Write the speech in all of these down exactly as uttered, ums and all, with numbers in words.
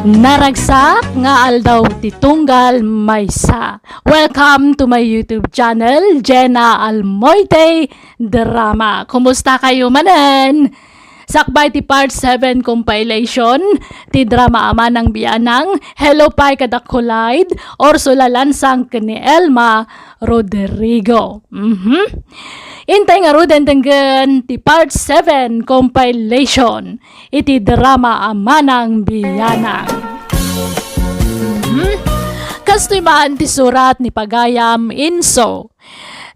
Naragsak nga aldaw ti tunggal maysa. Welcome to my YouTube channel, Jenna Almoite Drama. Kumusta kayo manen? Sakbay ti part seven compilation ti drama a Manang Bianang, Hello Pay kada Collide, Ursula Lansang ken ni Elma Rodrigo. Mhm. Intay ngaruden denggen ti part seven compilation iti drama a Manang Bianang. Mhm. Kastoy man ti surat ni pagayam Inso.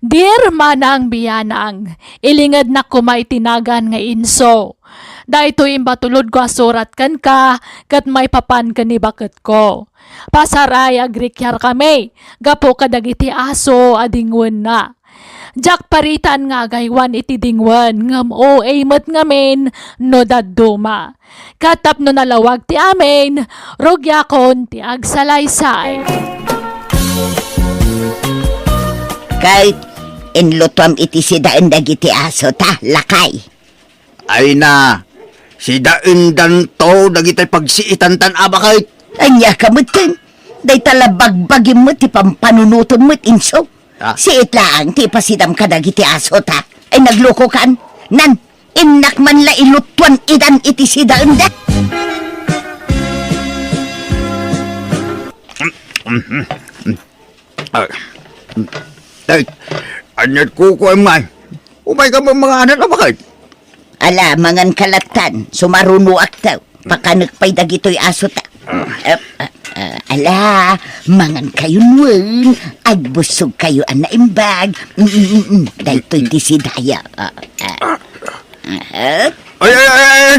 Dear Manang Bianang, ilingednak koma iti nagan nga Inso. Daytoy imbatulodko a surat kenka ket maipapan ken ni baketko. Pasaray, agrikiar kami gapu kadagiti aso a dingwenna. Diak paritan nga agaywan iti dingwen ngem O A met ngamin no dadduma. Ket tapno nalawag ti amin, rugiakon ti agsalaysay. Ket inlutuam iti sidaen dagiti aso ta, lakay. Ay na, sidaendanto dagiti pagsiitantan a baket. Ania ka metten? Dayta la bagbagim met ti pampanunotem met, Inso. Ah. Siit laeng ti ipasidam kadagiti aso ta. Ay, naglukokan. Nan, innak man la ilutuan idan iti sidaenda. Ay, ay, aniat kukuem ngay? Umayka met manganan a baket? Ala, manganka lattan, sumarunoakto. Pakanek pay dagitoy aso ta. Ah. Eh, ah, ah, ala, mangankayon wen, agbusogkayo a naimbag. Mm, mm, mm, mm. Daytoy ti sidayo. Ah, ah. Ah. Ay, ay, ay, ay!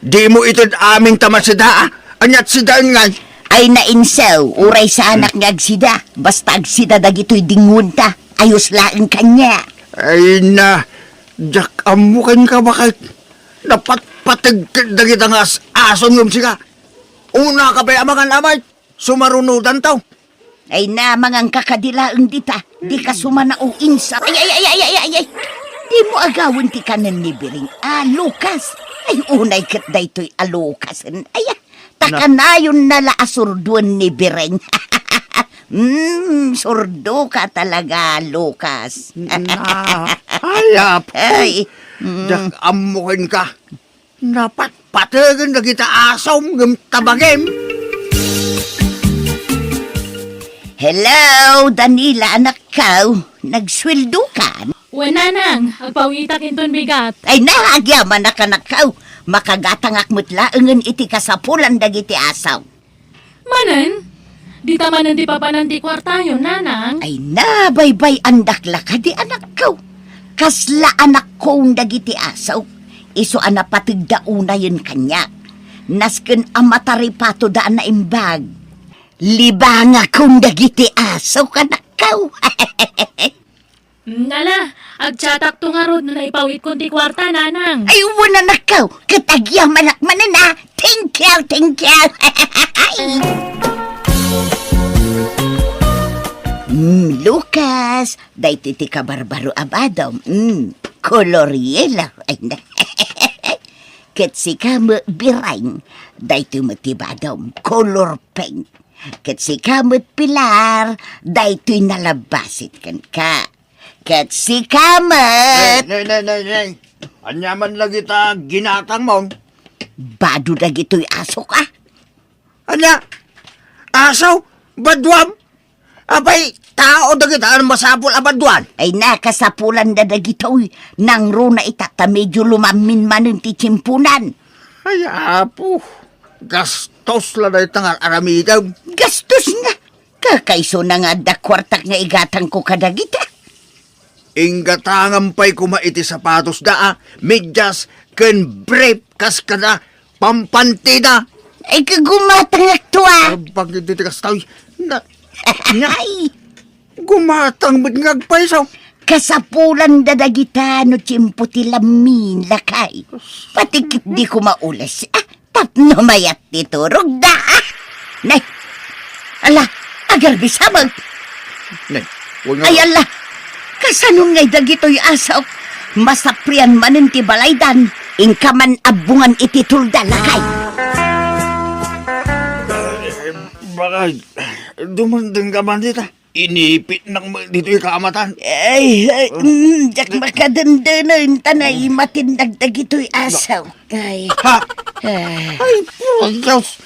Dimo ited amin ta masida, ah. Aniat sidaen ngay? Ay, na, Inso, uray saanak nga agsida. Basta agsida dagitoy dingwenta. Ayos laeng kaniak. Ay na, diak ammo kenka baket. Napatpateg ket dagita nga as-asom ngem sika. Unaka pay a mangan, amay. Sumarunodanto. Ay na, manganka kadi laeng dita. Dika sumanao, Inso. Ay, ay, ay, ay, ay, ay, ay. Dimo agawen ti kanen ni Biring a lukas. Ay, unay ket daytoy a lukasen. Ay, ah. Ta kanayonna la a surduen ni Biring. Mm, surdoka talaga, Lucas. Na, ay, apo. Ay, mm. Diak ammo kenka. Napatpategen dagita asom ngem tabagem. Hello, Danila, anakko. Nagsueldokan? Wen, nanang, agpawitak inton bigat. Ay na, agyamanak, anakko. Makagatangak met laengen iti kasapulan dagiti asom. Manen? Dita manen ti papanan ti kuartayo, nanang? Ay na, baybay-andak la kadi, anakko. Kasla anakko dagiti aso. Isu a napategda unayen kaniak. Nasken a mataripatoda a naimbag. Libangakon dagiti aso, anakko. Mm, ala, agchatakto ngarud no naipawitkon ti kuarta, nanang. Ay, wen, anakko, ket agyamanak manen, a. Thank you, thank you. Mm, Lucas, daytoy ti kabarbaro a badom. Mm, kolor yellow. Ay, na. Ket sika met, Bireng, daytoy met ti badom, kolor pink. Ket sika met, Pilar, daytoy nalabbasit kenka. Ket sika met. Nay, nay, nay, nay, nay. Ania man lagita ginatangmo? Bado dagitoy asok, a. Ania? Aso? Baduam? Apay, tao dagita a masapul a baduan? Ay, nakasapulanda dagitoy. Nangruna ita ta medyo lumammin manen ti tiemponan. Ay, apo. Gastos la dayta nga aramidem. Gastos nga. Kakaisuna nga adda kuartak nga igatangko kadagita. Inggatangam pay koma iti sapatosda a, medyas, ken brief kas kada pampantida. Ay, kagumatangakto, a. Abang iti ti kastoy. Na, na, ay, gumatang met nga agpayso. Kasapulanda dagita no tiempo ti lammin, lakay. Pati ket di ko maules. Ah, tapno mayat ti turogda. Nay, ala, agarbisamek. Nay, wen nga. Ay, ala, kasano ngay dagitoy asok? Masaprian manen ti balaydan, inka man abbongan iti tulda, lakay. Bakit? Dumundeng ka man dita. Inipitnak met ditoy kamatan. Ay, ay, mm, diak makadendenen, ta naimatindag dagitoy asaw. Ay. Ha? Ah. Ay, puro Dios.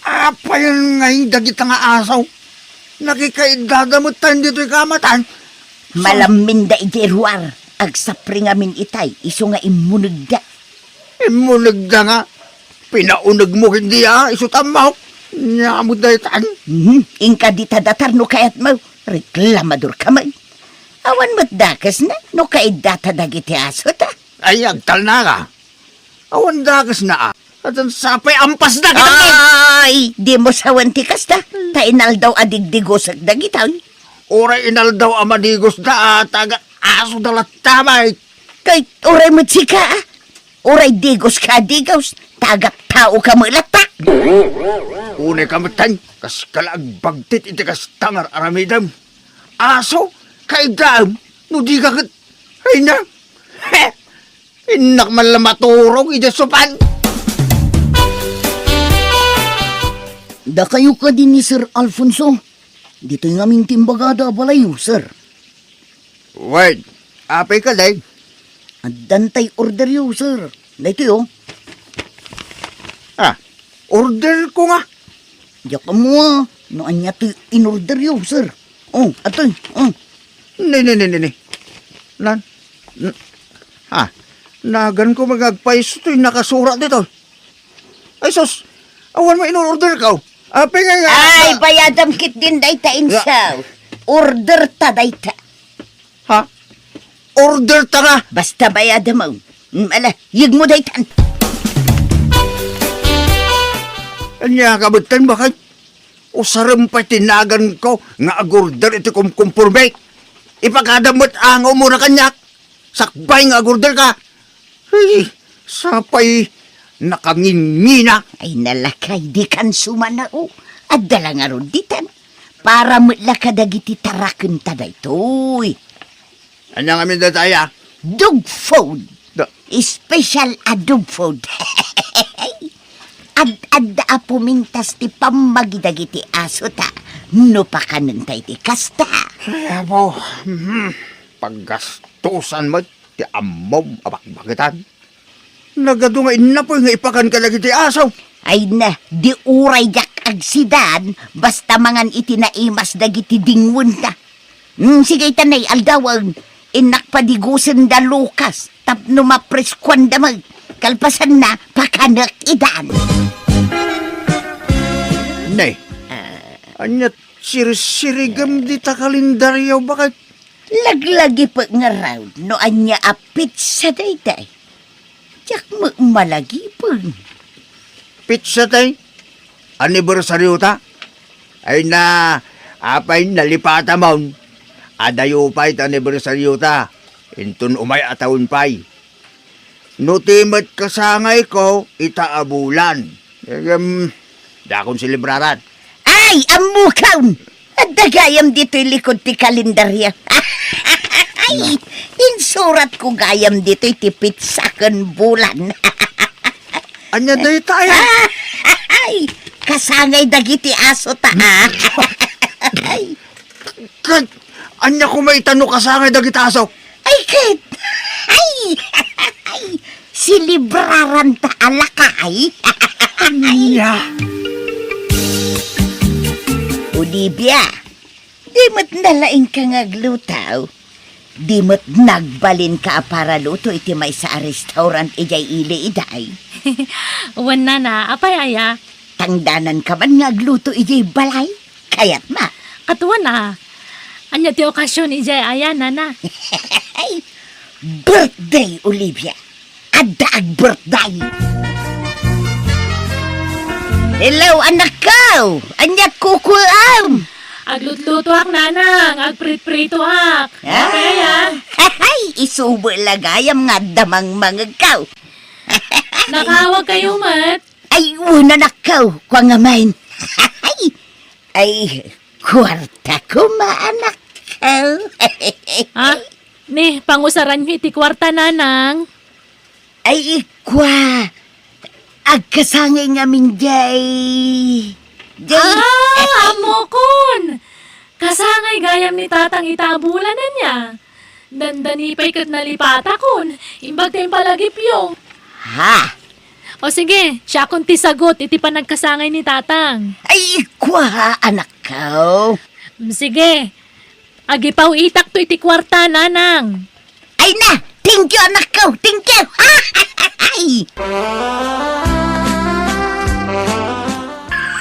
Apayen ngay dagita nga asaw? Nakikaidada met tayo ditoy kamatan. Malamminda idiay ruar. Agsapri ngamin itay, isu nga immunegda. Immunegda nga. Pinaunegmo ket di a, isu tammaw. Nia met daytan. Mhm. Inka dita datar no kayatmo. Reklamador ka met. Awan met dakesna no kaiddata dagiti aso ta. Ay, agtalna ka. Awan dakesna a. Atan sapay ampas dagita. Ay, dimo sawen ti kasta. Ta inaldaw a digdigosek dagitoy. Uray inaldaw a madigosda a, taga aso da latta met. Kay uray met sika a. Uray digos ka a digos, taga tao ka met latta. Unay ka met tan, kas ka la agbagtit iti kasta nga ar-aramidem. Aso, kaidaem, no di ka ket, ay na. He! Innak man la maturog iti supan. Dakayo kadi ni Sir Alfonso. Ditoy ngamin ti imbagada a balayyo, sir. Wen, apay ka, day? Addan tay orderyo, sir. Daytoy, oh. Ah, order ko nga. Diak ammo, ah, no ania toy inorderyo, sir. Oh, atoy, oh. Ni, ni, ni, ni, ni. Nan, n-, ah, nagan ko magagpaiso toy nakasurat dito. Ay, sus! Awan mo in-order ka, oh. Apay nga nga. Ay, bayadam ketdin dayta, insaw. Order ta dayta. Ha? Order ta nga. Basta bayadam, oh. Mm, ala, yegmo daytan. Ania ka met tan, bakit? Usarem pay ti nagan ko nga agorder iti kumkumporme. Ipakadam met nga umuna kaniak. Sakbay nga agorder ka. Ay, sapay nakangingina. Ay, nalakay, dikan sumanao. Adda la ngarud ditan. Para met la kadagiti tarakenta daytoy. Ania ngamin dayta aya? Dog food. Da- Special a dog food. Ad-adda a pumintas ti pammagi dagiti aso ta no pakanenta iti kasta. Ay, apo. Mhm. Paggastusan met ti ammom a bakbaketan. Nagadu nga innapoy nga ipakan kadagiti aso. Ay na, di uray diak agsidan, basta mangan iti naimas dagiti dingwenta. Hmm, sige, ita nay aldawen, innak padigosen da Lucas, tapno mapriskuan da met. Kalpasanna, pakanek idan. Nay, ah, ania sirsirigem dita kalendaryo, bakit? Laglagipek ngarud no ania a petsa daytay. Diak met malagipen. Petsa tay? Anibersaryo ta? Ay na, apay nalipata mon? Adayo pay ta anibersaryo ta. Inton umay a tawen pay. No ti met kasangayko, ita a bulan. Em, dakon selebraran. Ay, ammokon! Adda gayam ditoy likod ti kalendaryo. Ay, insuratko gayam ditoy ti petsa ken bulan. Ania dayta aya? Ay, kasangay dagiti aso ta, ah. Ay. Ket, ania koma ita no kasangay dagiti aso? Ay, ket! Ay! Ay! Selebraran ta a lakay! Ania? Olivia, di met nalaingka nga agluto. Di met nagbalinka a paraluto iti maysa a restaurant idiay ili, iday? Wen, nana, apay aya? Tangdananka man nga agluto idiay balay? Kayatna. Katuan a. Ania ti okasion idiay aya, nana? Birthday, Olivia. Adda ag-birthday. Hello, anakko. Ania kukuam? Aglutlutoak, nanang. Agpritpritoak. Ah. Kaya? Hay, isubo la gayam nga adda mangmangegko. Nakawag kayo, met? Ay, wen, anakko. Kua ngamin. Ay, kuarta koma, anakko. Ha? Ni, pangusaranyo iti kuarta, nanang. Ay, kua. Agkasangay ngamin jay. Jay. Ah, ammokon! Kasangay gayam ni Tatang ita a bulan ania. Dandani pay ket nalipatakon. Imbag ti impalagipyo. Ha? O sige, siakon ti sagot iti panagkasangay ni Tatang. Ay, kua, anakko. Mm, sige. Agipaw-itakto iti kuarta, Nanang. Ay na! Thank you, anakko! Thank you! Ay!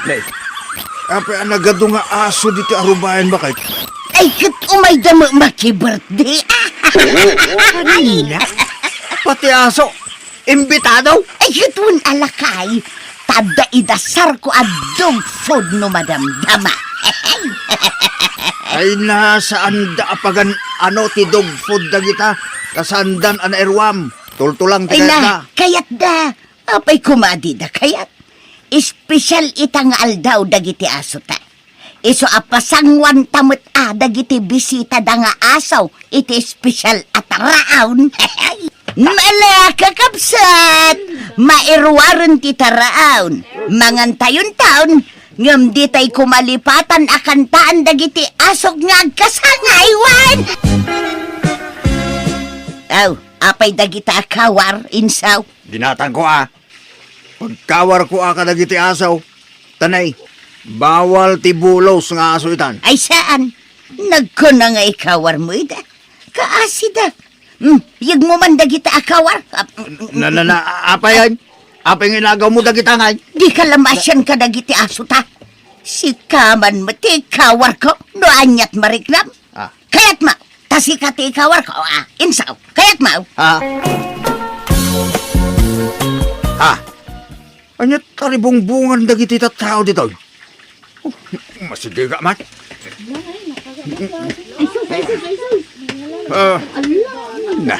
Nay, apay a nagadu nga aso ditoy arubayan, bakay? Ay, ket umayda met maki-birthday. Ay, na. Pati aso, imbitado? Ay, ket wen a lakay. Ta adda idasarko a dog food no madamdama. Ay, na, saanda a pagan-ano ti dog food dagita, ta saandan a nairuam. Tultulang ti kayatda. Ay, na, kayatda. Apay koma a dida kayat? Espesyal ita nga aldaw dagiti asota. Isu a pasanguanta met a dagiti bisitada nga aso iti espesyal a taraon. Ala, kakabsat! Mairuaren ti taraon. Mangantayon taon, ngem ditay koma lipatan a kantaan dagiti asok nga agkasangay wen. Aw, apay dagita a kawar, insaw? Ginatangko a. Pagkawarko a kadagiti aso, tanay, bawal ti bulos nga aso itan. Ay, saan? Nagkuna nga ikawarmo ida. Kaasida. Hmm, yegmo man dagita a kawar. Ah, Na, na, na, apay, ay? Apay nga inagawmo dagita ngay? Di ka lamasian kadagiti aso ta. Sika man met ti ikawarko no aniat mariknam. Ah. Kayatmo, ta sika ti ikawarko, ah, insaw. Kayatmo. Ah. Ah. Ania taribungbungan dagiti tattao ditoy? Oh, masigiga man. Ah, na.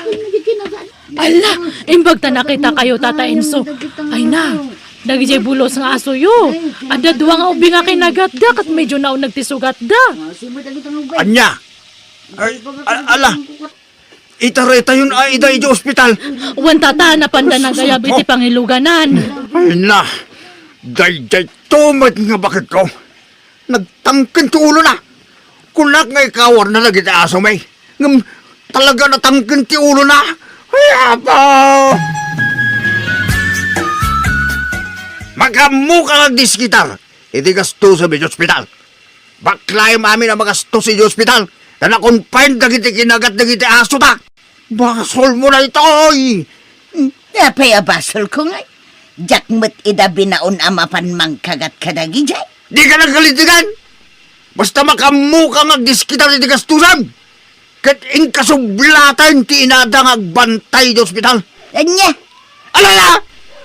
Ala, imbag ta nakitakayo, Tata Enzo. Ay na, dagidiay bulos nga asoyo. Adda dua nga ubing a kinagatda ket medyo nauneg ti sugatda. Ania? Ay, a-, ala, itaraytayon a ida idiay ospital. Wen, Tata, napanda nagayab iti pangiluganan. Ay na, daydiay to met nga baketko. Nagtangken ti ulona. Kunak nga ikawarna dagiti asomi. Ngem talaga natangken ti ulona. Ay, apo! Makaammoka nga agdiskitar iti gastoem iti ospital. Baklaem amin a magastos iti ospital ta na-confine dagiti kinagat dagiti asota. Basolmo daytoy! Apay a basolko ngay? Diak met ida binaon a mapan mangkagat kadagidiay. Dika nagkalitigan! Basta makaammoka nga agdiskitar iti gastoem! Ket inkasublatan ti inada nga agbantay iti ospital. Ania? Alala!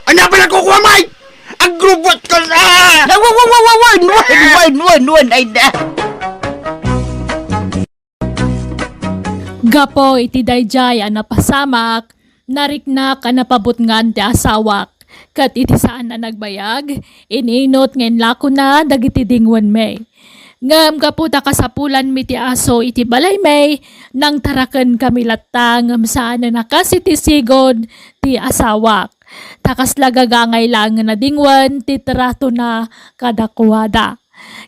Ania pay nagkukuam, ay? Agrubot ka na! Wa, wa, wa, wa, wen, wen, wen, wen, wen, ay na. Gapu iti daydiay a napasamak, nariknak a napabutngan ti asawak, ket iti saan a nagbayag, in-inut nga inlakona dagiti dingwenmi. Ngem gapu ta kasapulanmi ti aso iti balaymi, nangtarakenkami latta ngem saanen a kas iti sigud ti asawak. Ta kasla gagangay laengen a dingwen ti tratona kadakuada.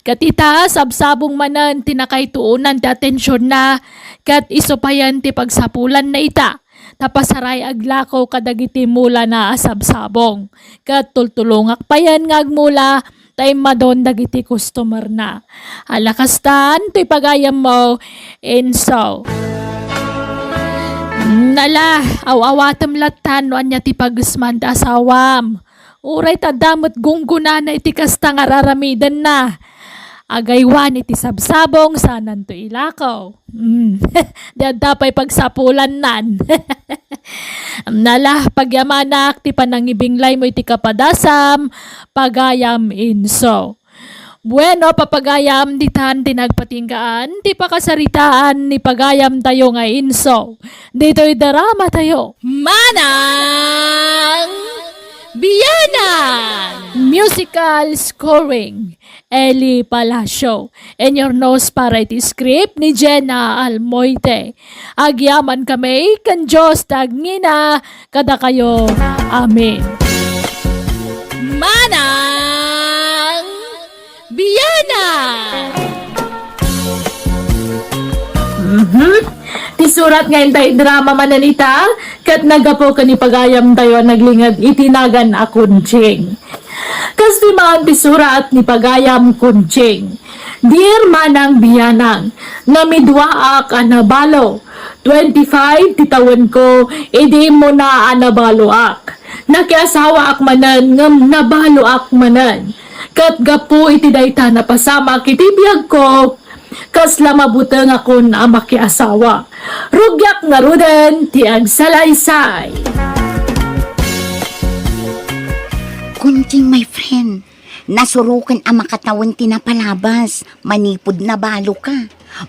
Ket ita, sabsabong manen ti nakaituonan ti atensionna, ket isu payen ti pagsapulanna ita, ta pasaray aglako kadagiti mulana a sabsabong. Ket tultulongak payen nga agmula ta immadon dagiti customerna. Ala kastan, toy pagayammo, Enzo. Nala, aw-awatem lattan no ania ti pagesman ti asawam. Uray ta adda met gunggonana iti kasta nga raramidenna. Agaywan iti sabsabong, saananto ilako. Mm. Di adda pay pagsapulannan. Nala, pagyamanak ti panangibinglaymo iti kapadasam, pagayam Enzo. Bueno, papagayam, ditan ti nagpatinggaan ti pakasaritaan ni pagayamtayo nga Enzo. Ditoy dramatayo. Manang Bianang! Musical scoring, Eli Palacio. Inyurnos para iti script ni Jenna Almoite. Agyamankami ken Dios ti agngina kadakayo. Amen. Manang Piana! Mhm. Ti surat nga intay drama manen ita, ket naggapu ken ni pagayamtayo a naglinged iti nagan a Kunching. Kastoy man ti surat ni pagayam Kunching. Dear Manang Bianang, namiduaak a nabalo. Twenty-five ti tawenko, idi immuna a nabaloak. Nakiasawaak manen ngem nabaloak manen. Ket gapu iti dayta napasamak iti biagko, kasla mabutengakon a makiasawa. Rugiak ngaruden ti agsalaysay. Kunching, my friend, nasuroken a makatawen ti napalabas manipud nabaloka.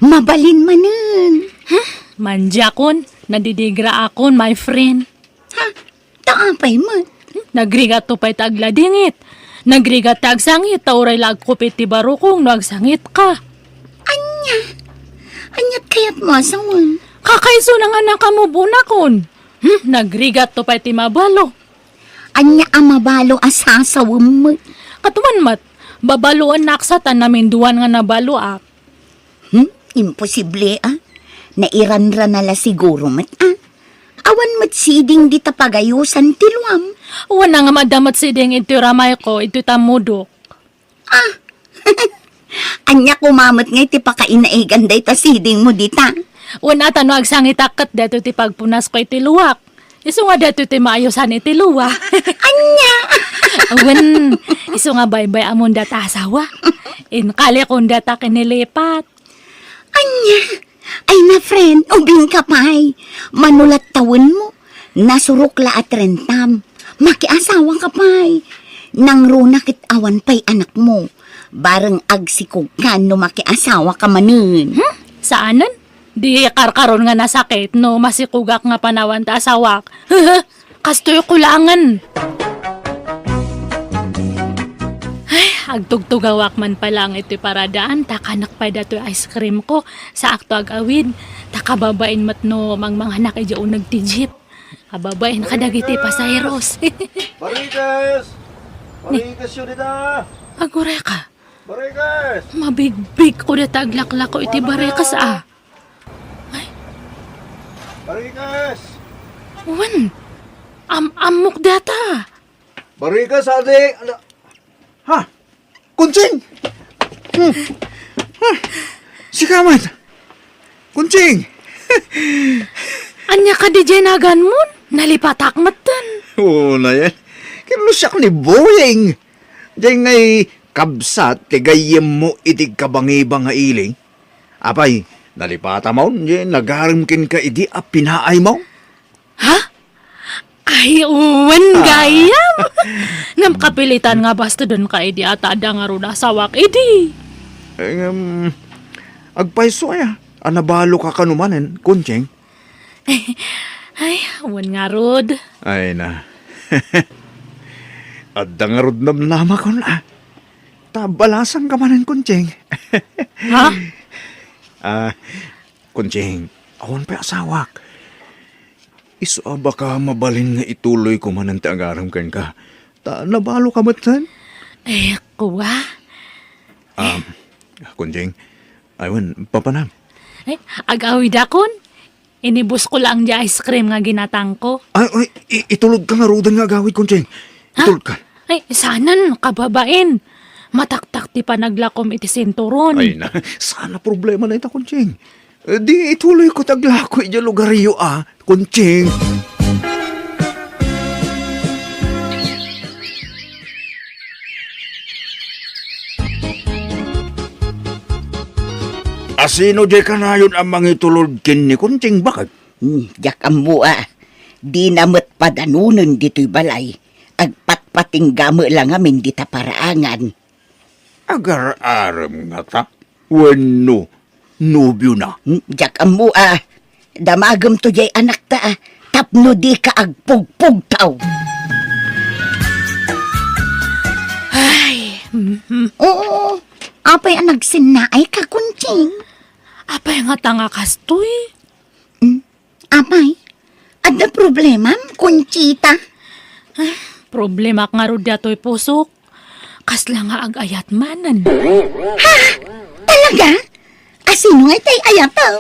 Mabalin manen. Huh? Mandiakon, nadidigraakon, my friend. Ha? Ta apay met? Nagrigatto pay ta agladingit. Nagrigat ta agsangit ta uray la agkupit ti barukong no agsangitka. Ania? Aniat kayatmo a sawen? Kakaiso na nga nakamove on-akon. Hmm, nagrigatto pay ti mabalo. Ania a mabalo a sasawem met? Ket wen met, babaloennak sa ta naminduan nga nabaloak. Hmm? Imposible, a? Nairanrana la siguro met, a? Awan met siding dita pagayosan ti luam. Wen a ngem adda met siding iti ramayko, iti tammudok. Ah! Ania koma met nga iti pakainaigan dayta sidingmo dita? Wen a ta no agsangitak ket daytoy ti pagpunasko iti luak. Isu nga daytoy ti maayosan iti lua. Ania? Wen, isu nga baybay-amon dayta asawa. Inkalikon dayta kinilipat. Ania? Ay na, friend, ubingka pay. Mano la tawenmo, nasurok la a trentam. Makiasawa ka pay. Nangruna ket awan pay anakmo. Bareng agsikogkan no makiasawa ka manen. Hmm? Saanen? Di karkaron nga nasakit no masikogak nga panawan ta asawak. Kastoy ko langen. Ay, agtugtugawak man pala ang ito'y paradaan, ta kanak pay datoy ice cream ko, saakto agawid, ta kababain met no mangmanganak idiay uneg ti jeep. Kababain kadagiti pasahero. Barikes! Barikes yo dita! Agurayka. Barikes! Mabigbig ko dita aglaklako iti barikes, a. Ay. Barikes! Wen, am-ammok data. Barikes, adi! Ala-, ha? Kunching! Hmm. Ha? Sika man! Kunching! Ania kadi diay naganmon? Nalipatak metten. Oo na yan. Kinlusiak ni Boying. Diay ngay kabsat ti gayyemmo iti kabangibang nga ili. Apay, nalipata maon, diay nagarem kenka idi a pinaaymo? Ha? Ay, wen, ah, gayam! Ngem kapilitan nga bastodenka idi a ta adda ngarud asawak idi. Eh, ngem, agpayso aya, a nabaloka kano manen, Kunching? Ay, wen ngarud. Ay na. Adda ngarud namnamakon, a. Ta balasangka manen, Kunching. Ha? Ah, Kunching, awan pay asawak. Isu a baka mabalin nga ituloyko manen ti agarem kenka. Ta nabaloka metten? Eh, kua? Ah, Kunching, ay wen, papanam. Eh, agawidakon. Inibusko laeng diay ice cream nga ginatangko. Ay, ay, i-, itulodka ngaruden nga agawid, Kunching. Ha? Itulodka. Ay, saanen, kababain. Mataktak ti panaglakom iti sinturon. Ay na, saan a problema dayta, Kunching. Eh, di ituloyko ti aglako idiay lugaryo, a, Kunching. Asino diay kanayon a mangitulod ken ni Kunching, baket? Hmm, diak ammo, a. Dina met padanonen ditoy balay. Agpatpatingga met la ngamin dita paraangan. Agar-arem ngata wenno nobiona? Hmm, diak ammo, a. Damagemto diay anakta, a, tapno dika agpugpugtaw. Ay, mhm. Oo, apay a nagsinnaayka, Kunching? Apay ngata nga kastoy? Hmm? Apay, adda problemam, Conchita? Ah, problemak ngarud daytoy pusok. kasla nga agayat manen. Ha? Talaga? A, sino ngay tay ayatem?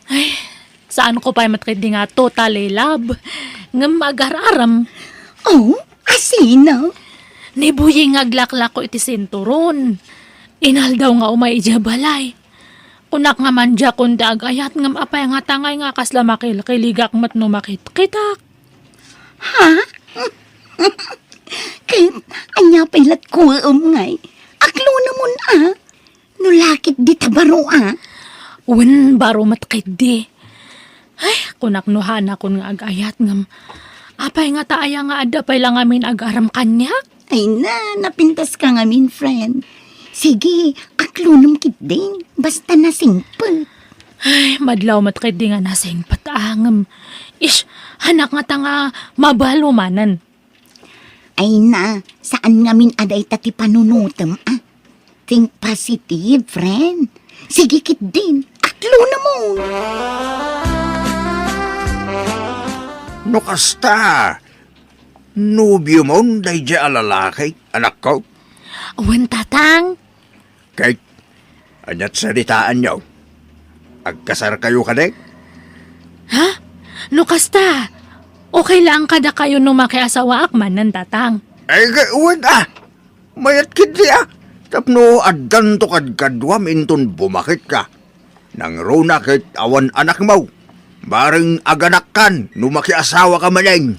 Ay, saanko pay met ketdi nga totally love. Ngem agar-arem. Oh, a, sino? Ni Buying nga aglaklako iti sinturon. Inaldaw nga umay idiay balay. Kunak nga mandiakon ti agayat ngem apay nga tangay nga kasla makilkiligak met no makitkitak. Ha? Ket ania pay latkuem ngay? Aklonemon a. No lakit dita baro a. Wen, baro met ketdi. Ay, kunak no hanakon nga agayat ngem apay ngata aya nga adda pay la ngamin agar-arem kaniak? Ay na, napintaska ngamin, friend. Sige, aklonem ketdin, basta nasingpet. Ay, madlaw met ketdi nga nasingpet a ngem. Ish, hanak ngata nga mabalo manen. Ay na, saan ngamin a dayta ti panunotem a. Think positive, friend. Sige ketdin, aklonemon. No kasta, nobiomon daydiay a lalaki, anakko? Wen, tatang. Ket, aniat saritaanyo? Agkasarkayo kadi? Ha? No kasta, okay lang kadakayo no makiasawaak manen, tatang. Ay, ket wen a. Mayat ketdi a. Tapno addanto kadkaduam inton bumaketka. Nangruna ket awan anakmo. Bareng aganakkan no makiasawaka manen.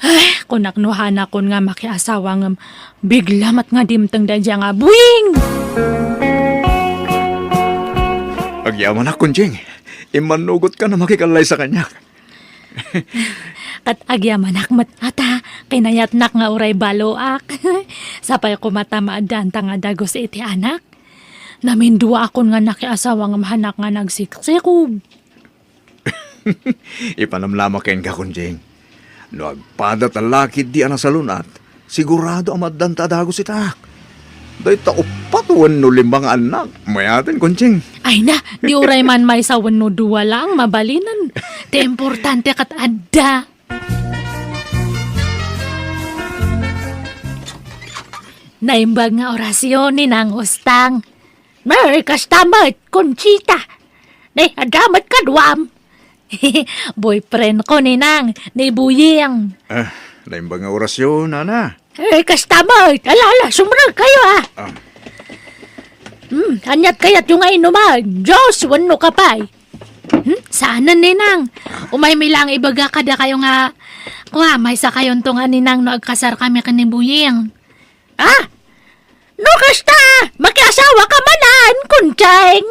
Ay, kunak no hanakon nga makiasawa ngem bigla met nga dimteng daydiay nga buing! Agyamanak, Kunching. Immannugotka a makikallaysa kaniak. Ket agyamanak met a ta kinayatnak nga uray baloak. Sapay koma ta maaddaanta nga dagus iti anak. Naminduaakon nga nakiasawa ngem hanak nga nagsiksikog. Ipanamlamak kenka, Kunching. No agpada ta lakit di a nasalun-at, sigurado a maaddanta a dagus ita. Dayta uppat wenno lima nga annak, mayaten, Kunching. Ay na, di uray man maysa wenno dua laeng mabalinen. Ti importante ket adda. Naimbag nga orasyon ni Nang Ustang. Merry Christmas, Conchita! Ni, adda met kaduam. Boyfriend ko, Ninang, ni Buying. Ah, naimbag nga orasyon, Nana. Eh, kasta met. Ala, ala, sumrek kayo, ah. Ah. Hmm, aniat kayatyo nga inuman? Juice wenno kape? Hmm, saanen, Ninang. Umay mi lang ibaga kadakayo nga, kua, maysa kayonto nga Ninang no agkasar kami ken ni Buying. Ah! No kasta, makiasawa ka manen, Kunching.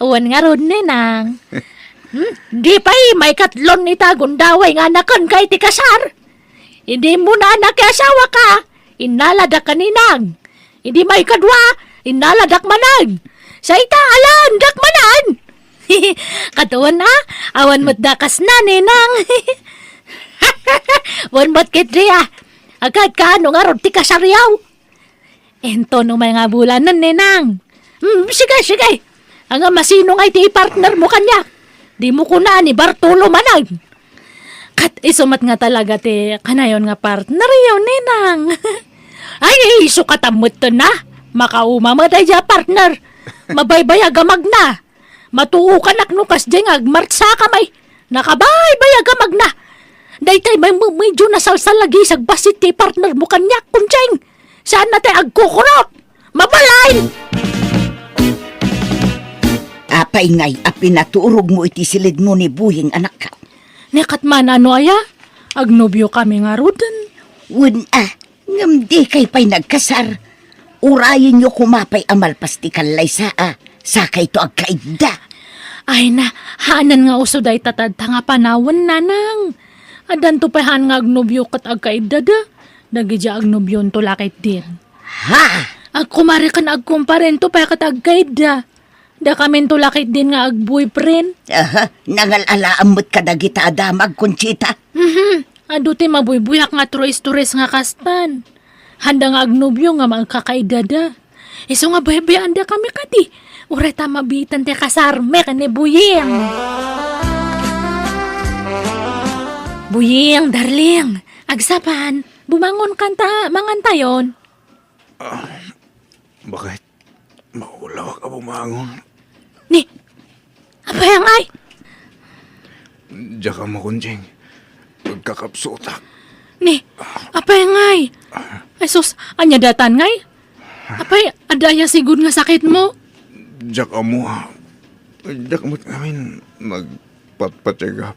Wen ngarud, Ninang. Hmm? Di pay maikatlon ita gundaway nga anaken ka iti kasar. Idi muna a nakiasawa ka, innaladak ka, Ninang. Idi maikadua, innaladak manen. Sa ita, alaendak manen. Kaduan a, awan met dakasna, Ninang. Wen met ketdi a. Agkaad ka no ngarud ti kasaryo. Inton umay nga bulanen, Ninang. Hmm, sige, sige. Ania, masino nga iti partner mo kaniak? Dimo kuna ni Bartolo manen. Ket isu met nga talaga ti kanayon nga partneryo, Ninang. Ay, isu kata met na. Makauma met daydiay a partner. Mabaybayag a magna. Matuokanak no kasdiay nga agmartsa kami. Nakabaybayag a magna. Daytay met medyo nasalsalagisag bassit ti partner mo kaniak, Kunching. Saanna ti agkukurot. Mabalin! Apay ngay a pinaturog mo iti siled mo ni Buying, anak? Ni ket man, ano aya? Agnobio kami ngaruden. Wen a, ngem dikay pay nagkasar. Urayenyo koma pay a malpas ti kallaysa a, sakayto agkaidda. Ay na, haanen nga uso dayta tadta nga panawen, Nanang. Addanto pay haan nga agnobio ket agkaiddada. Dagidiay agnobionto la ketdin. Ha? Agkumare ken agkumparento pay ket agkaidda. Dakaminto la ketdin nga agboyfriend. Aha, nangal-alaam met kadagita a damag, Conchita. Mhm. Adu ti mabuybuyak nga turo-istores nga kastan. Handa nga agnobio nga agkakaiddada. Isu nga baybayaandakami kadi. Uray ta mabiitan ti kasarmi ken ni Buying. Buying, darling, agsapan, bumangon kanta, mangantayon. Ah, bakit? Maulawak a bumangon. Ni, apay ngay? Diak ammo, Conching. Agkakapsutak. Ni, apay ngay? Ay sus, ania daytan ngay? Apay, adda aya sigud nga sakitmo? Diak ammo. Diak met ngamin nagpatpacheck up.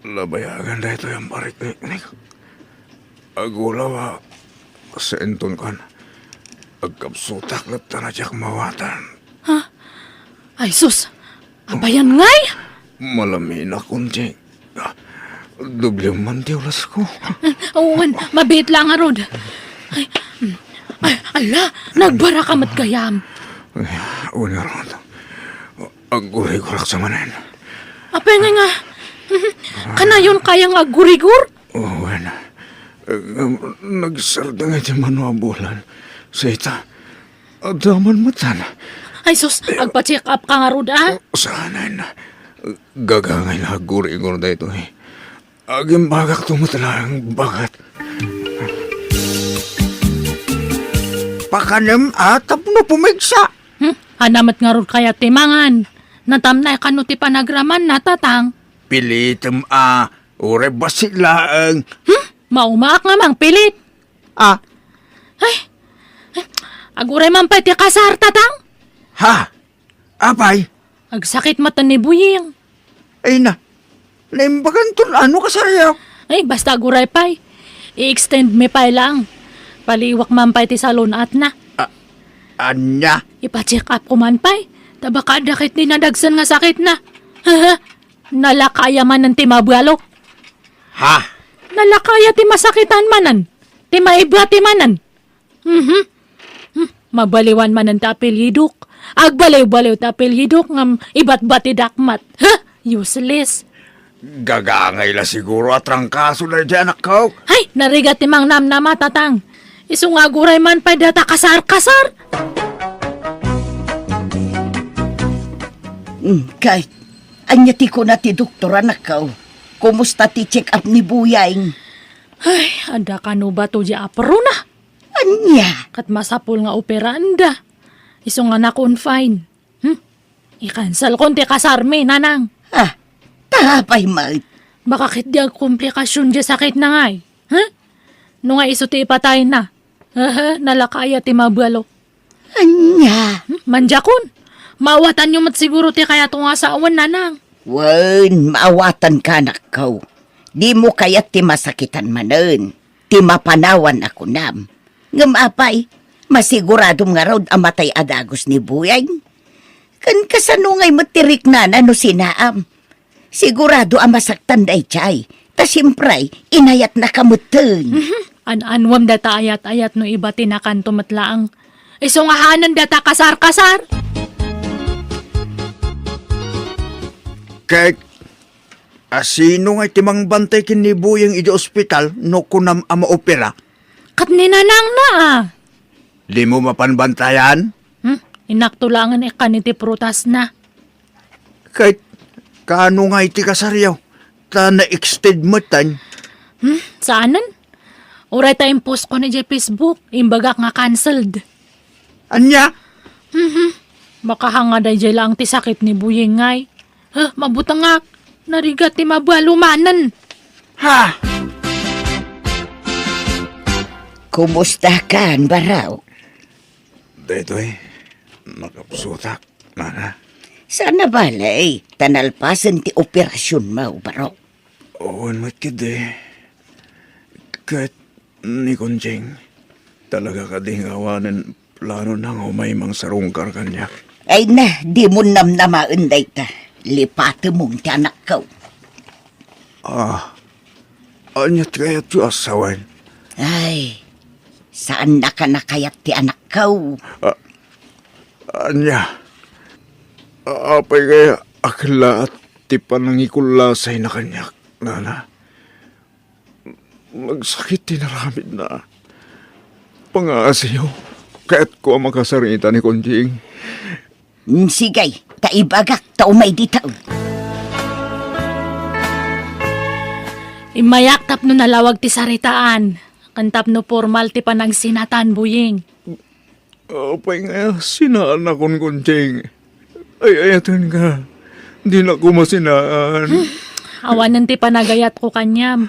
Labayagan daytoy a parikniknik. Agulaw a sentron kan. Agkapsutak latta nga diak maawatan. Ha? Ay sus! Apayan ngay? Malaminak, Conching. Doble man ti ulasko. Wen, mabiit la ngarud. Ay, mm. Ay, ala, nagbaraka met gayam. Ay, wen ngarud. Aggurigurak sa manen. Apay nga nga? Kanayon kaya nga aggurigur? Oh, wen. Eh, nagsardeng iti mano a bulan. Sita, adda man metten. Ay sus, agpa-check up ka ngarud, a? Saanen. Gagangay nga aggurigur daytoy. Agimbagakto met laeng baket. Pakanem a tapno pumigsa. Hmm? Ania met ngarud kayat ti mangan? Natamnay kano ti panagramanna, Tatang? Pilitem a, uray bassit laeng. Hmm? Maumaak nga mangpilit. Ah. Ay, aguray man pay ti kasar, Tatang? Ha? Apay? Agsakit met ni Buying. Ay na, naimbaganton ano kasaryo? Ay, basta aguray pay. I-extend mi pay lang. Paliiwak man pay ti salon-atna. A-, ania? Ipa-check up ko man pay. Ta baka adda ket ni nadagsen nga sakitna. Nalaka aya manen ti mabualo. Ha? Nalaka aya ti masakitan manen. Ti maibati manen. Mhm. Hmm, mabaliwan manen ti apelyidok. Agbaliwbaliw ti apelyidok ngem ibatbatidak met. Huh? Useless. Gagangay la siguro a trangkaso daydi anakko. Hay, narigat ti mangnamnama, Tatang. Isu nga aguray man pay dayta kasar-kasar. Hmm, kay, ania ti kuna ti doktor, anakko? Kumusta ti check-up ni Buying? Ay, adda kano bato di aprona? Ania? Ket masapul nga operaanda. Isu nga na-confine. Hmm? I-cancel kon ti kasarmi, Nanang. Ah, ta apay met? Baka ket di agkomplikasion di sakitna ngay. Huh? No nga isu ti ipatayna. Hehe, nalaka aya ti mabualo. Ania? Hmm? Mandiakon. Maawatanyo met siguro ti kayatko nga sawen, Nanang. Wen, maawatanka, anakko. Dimo kayat ti masakitan manen. Ti mapanawan a kunam. Ngem apay, masiguradom ngarud a matay a dagus ni Buying? Ken kasano ngay met ti riknana no sinaam? Sigurado a masaktan daydiay, ta siempre, inayatnaka metten. Mhm. An-anuem dayta ayat-ayat no ibatinakanto met laeng. Isu nga haanen dayta kasar-kasar. Ket, a, sino ngay ti mangbantay ken ni Buying idiay ospital no kunam a maopera? Ket ni Nanangna, a. Dimo mapan bantayan? Hmm? Inakto laengen ikkan iti prutasna. Ket kaano ngay ti kasaryo? Ta na-extend metten. Hmm? Saanen? Uray ta impost ko idiay Facebook, imbagak nga cancelled. Ania? Mhm. Makahanga daydiay laeng ti sakit ni Buying ngay. Huh, mabutengak. Narigat ti mabualo manen. Ha? Kumusta kan, Baro? Daytoy, nakapsutak, Nana. Saan a bale, ta nalpasen ti operasionmo, Baro. Wen met ketdi. Ket ni Conching, talaga kadi nga awanen planona nga umay mangsarungkar kaniak? Ay na, dimo namnamaen dayta. Lipatemon ti anakko. Ah, ania ti kayatyo a sawen? Ay, saannaka a kayat ti anakko. Ah, ania? Apay kaya a kellaat ti panangikullasayna kaniak, Nana? Nagsakit ti inaramidna. Pangaasiyo, kayatko a makasarita ni Conching. Mm, sige, ta ibagak ta umay dita. Immayak tapno nalawag ti saritaan. Tapno pormal ti panagsinatan, Buying. Apay nga sinaannakon, Conching? Ay-ayatenka. Dinakon masinaan. Awanen ti panagayatko kaniam.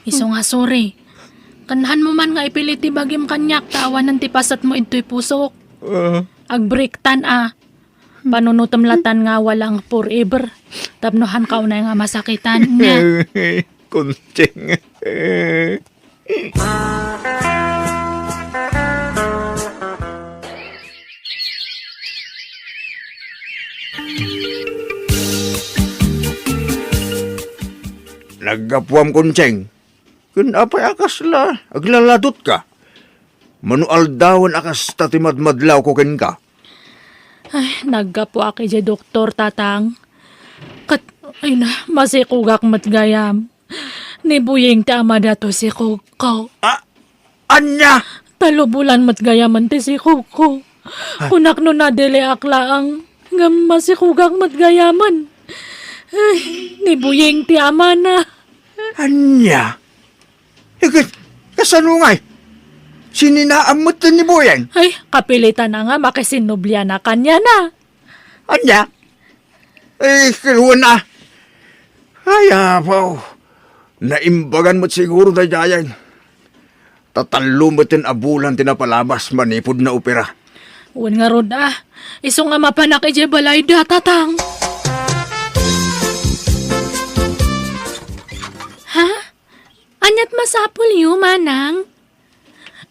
Isu nga sorry. Kanhan mo man nga ipilit ti bagim kaniak ta awanen ti pasetmo idtoy pusok. Ah. Agbreaktan a. Panunotem latan nga awalang forever. Tapno hanka unay nga masakitan niya. Conching. Naggapuam, Conching. Ken apay a kasla aglaladutka? Mano aldawen a kasta ti madmadlawko kenka? Ay, naggapuak idiay doktor, Tatang. Ket, ay na, masikogak met gayam. Ni Buying ti ama datoy sikogko. Ah, ania? Talo bulan met gayamen ti sikogko. Ah. Kunak no nadeleak laeng, ngem masikogak met gayamen. Ay, ni Buying ti amana. Ania? Iket, kasano ngay? Sininaam met ni Buying? Ay, kapilitan a nga makisinnublian a kaniana. Ania? Ay, wen a. Ay, apo. Naimbagan met siguro daydiay. Ta tallo met a bulan ti napalabas manipud naopera. Wen ngarud a. Isu nga mapanak idiay balayda, Tatang. Ha? Aniat masapulyo, Manang?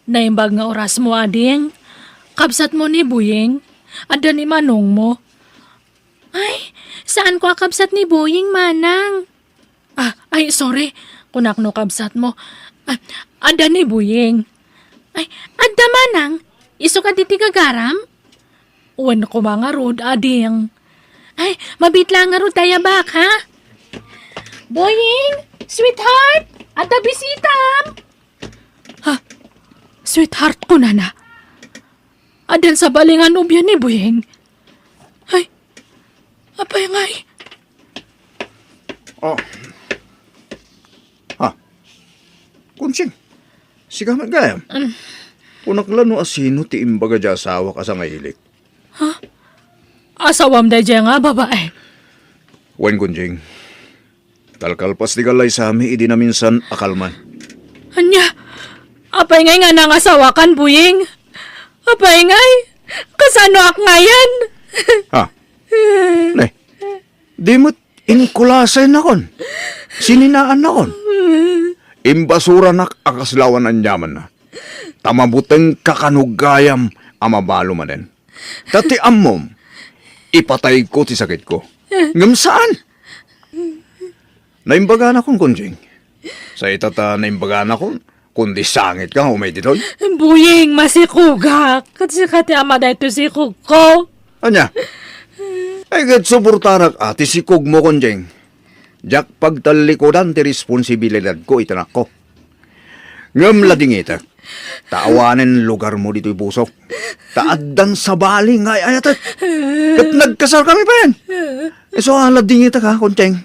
Naimbag nga orasmo, ading. Kabsatmo ni Buying. Adda ni manongmo. Ay, saanko a kabsat ni Buying, Manang. Ah, ay, sorry. Kunak no kabsatmo. Ah, adda ni Buying. Ay, adda, Manang. Isu kadi ti gagaram? Wen koma ngarud, ading. Ay, mabiit laeng ngarud ta ayabak, ha? Buying, sweetheart, adda bisitam. Ha? Sweetheart, kunana. Addan sabali nga nobia ni Buying. Ay, apay ngay? Oh. Ha? Conching, sika met gayam? Um. Kunak la no asino ti imbaga diay asawak a sangailik. Ha? Asawam daydiay nga babae? Wen, Conching. Kalkalpas ti gallaysami idi naminsan a kalman. Ania? Apay ngay nga nangasawakan, Buying? Apay ngay? Kasanoak ngayen? Ha? Ne, di met inkulasaynakon. Sininaannakon. Imbasuranak a kasla awan aniamanna. Ta mabutengka kano gayam a mabalo manen. Ta ti ammom, ipatayko ti sakitko. Ngem saan? Naimbaganakon, Conching. Sa ita ta naimbaganakon, kundi sangitka nga umay ditoy. Buying, masikogak. Ket sika ti ama daytoy sikogko. Ania? Ay, ket suportarak a ti sikogmo, Conching. Diak pagtallikudan ti responsibilidadko iti anakko. Ngem ladingitek, ta awanen lugarmo ditoy pusok. Ta addan sabali nga ay-ayatek. Ket nagkasarkami payen. Isu a ladingitek, ha, Conching.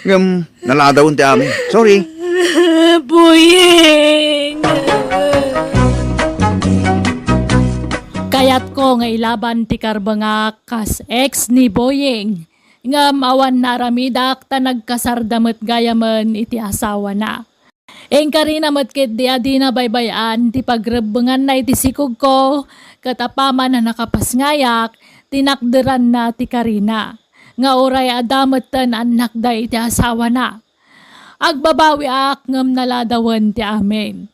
Ngem naladawen ti amin. Sorry. Buying! Kayatko nga ilaban ti karbengak kas ex ni Buying. Ngem awan naaramidak ta nagkasarda met gayamen iti asawana. Inkarina met ketdi a dina baybay-an ti pagrebbenganna iti sikogko, ket apaman a nakapasngayak, tinakderanna ti karina, nga uray adda metten annakda iti asawana. Agbabawiak ngem naladawen ti amin.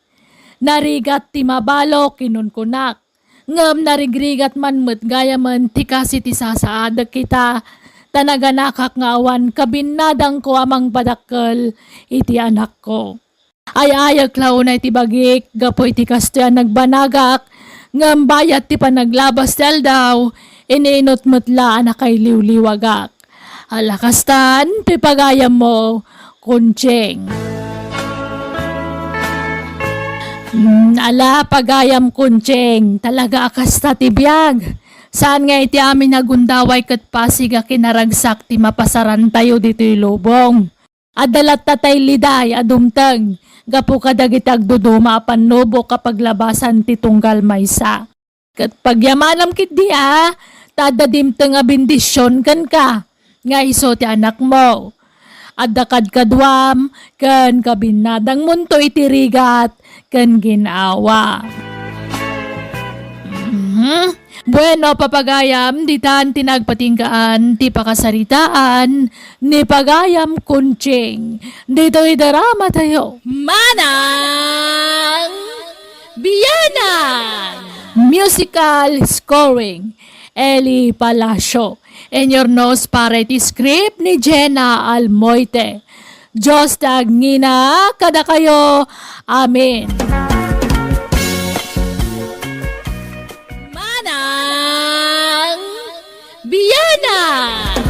Narigat ti mabalok, kinunkunak. Ngem narigrigat man met gayamen ti kas iti sasaadek ita, ta naganakak nga awan kabinnadangko a mangpadakkel iti anakko. Ay-ayek la unay ti bagik gapu iti kastoy a nagbanagak, ngem bayat ti panaglabas ti aldaw, ininut met la a nakailiwliwagak. Ala kastan ti pagayammo, Conching. Mm, ala, pagayam, Conching. Talaga a kasta ti biag. Saan nga iti amin a gundaway ket pasig a kinaragsak ti mapasarantayo ditoy lubong. Adda latta tay liday a dumteng gapu kadagiti agduduma a pannubok a paglabasan ti tunggal maysa. Ket pagyamanam ketdi a, ta adda dimteng a bendision kenka, nga isu ti anakmo. Adda kadkaduam ken kabinnadangmonto iti rigat ken gin-awa. Mhm. Bueno, papagayam, ditan ti nagpatinggaan ti pakasaritaan ni Pagayam Kunching. Ditoy drama tayo. Manang Bianang! Musical scoring, Eli Palacio. Inurnos para iti script ni Jenna Almoite. Dios ti agngina kadakayo. Amen. Manang Bianang!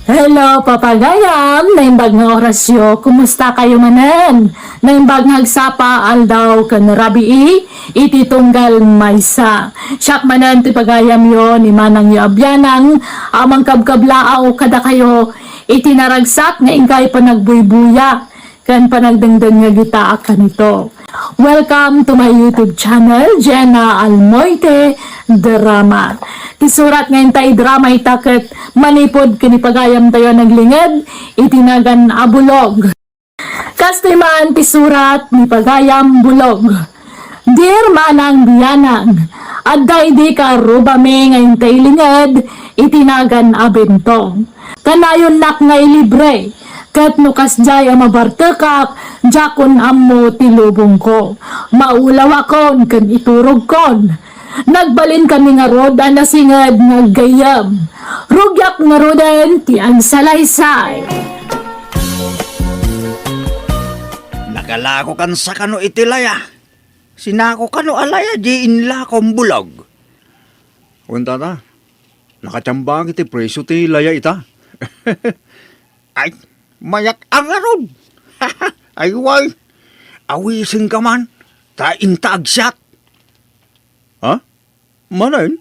Hello, papagayam! Naimbag nga orasyo, kumusta kayo manen? Naimbag nga agsapa, aldaw, ken rabii, iti tunggal maysa. Siak manen ti pagayamyo ni manangyo a bianang, a mangkabkablaaw kadakayo, iti naragsak nga inkay panagbuybuya ken panagdengdengngeg ita a kanito. Welcome to my YouTube channel, Jenna Almoite Drama. Ti surat nga inta idrama ita ket manipud ken ni pagayamtayo a naglinged iti nagan a Bulog. Kastoy man ti surat ni pagayam Bulog. Dear Manang Bianang, adda idi karrubami nga inta ilinged iti nagan a Bentong. Kanayonnak nga ilibre, ket no kasdiay a mabartekak, diakon ammo ti lubongko. Maulawakon ken iturogkon. Nagbalin kami ngarud a nasinged nga aggayyem. Rugiak ngaruden ti agsalaysay. Nakalakokan sa kano iti laya. Sinako kano a laya di inlakom Bulog. Wen, tata, nakatiambak iti presyo ti laya ita. Ay, mayak-ang ngarud. Ay, way. Awisenka man, ta inta agsiat. Ha? Manen?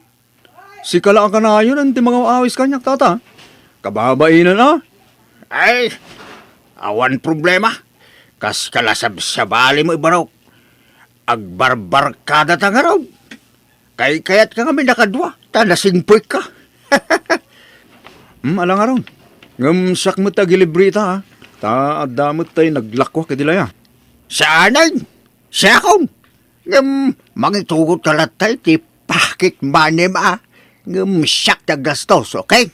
Sika la a kanayon ti mangaw-awis kaniak, tata. Kababainan a. Ay, awan problema. Kas kala sabsabali mo, Ibarok. Agbarbarkada ta ngarud. Kaykayat ka ngamin a kadua, ta nasingpek ka. Hmm, ala ngarud. Ngem siak met ti agilibre ita, ha? Ta adda met tay naglakuak iti laya. Saanen? Siakon? Ngem mangitugot ka latta iti pocket money-m, a. Ngem siak ti aggastos, okay?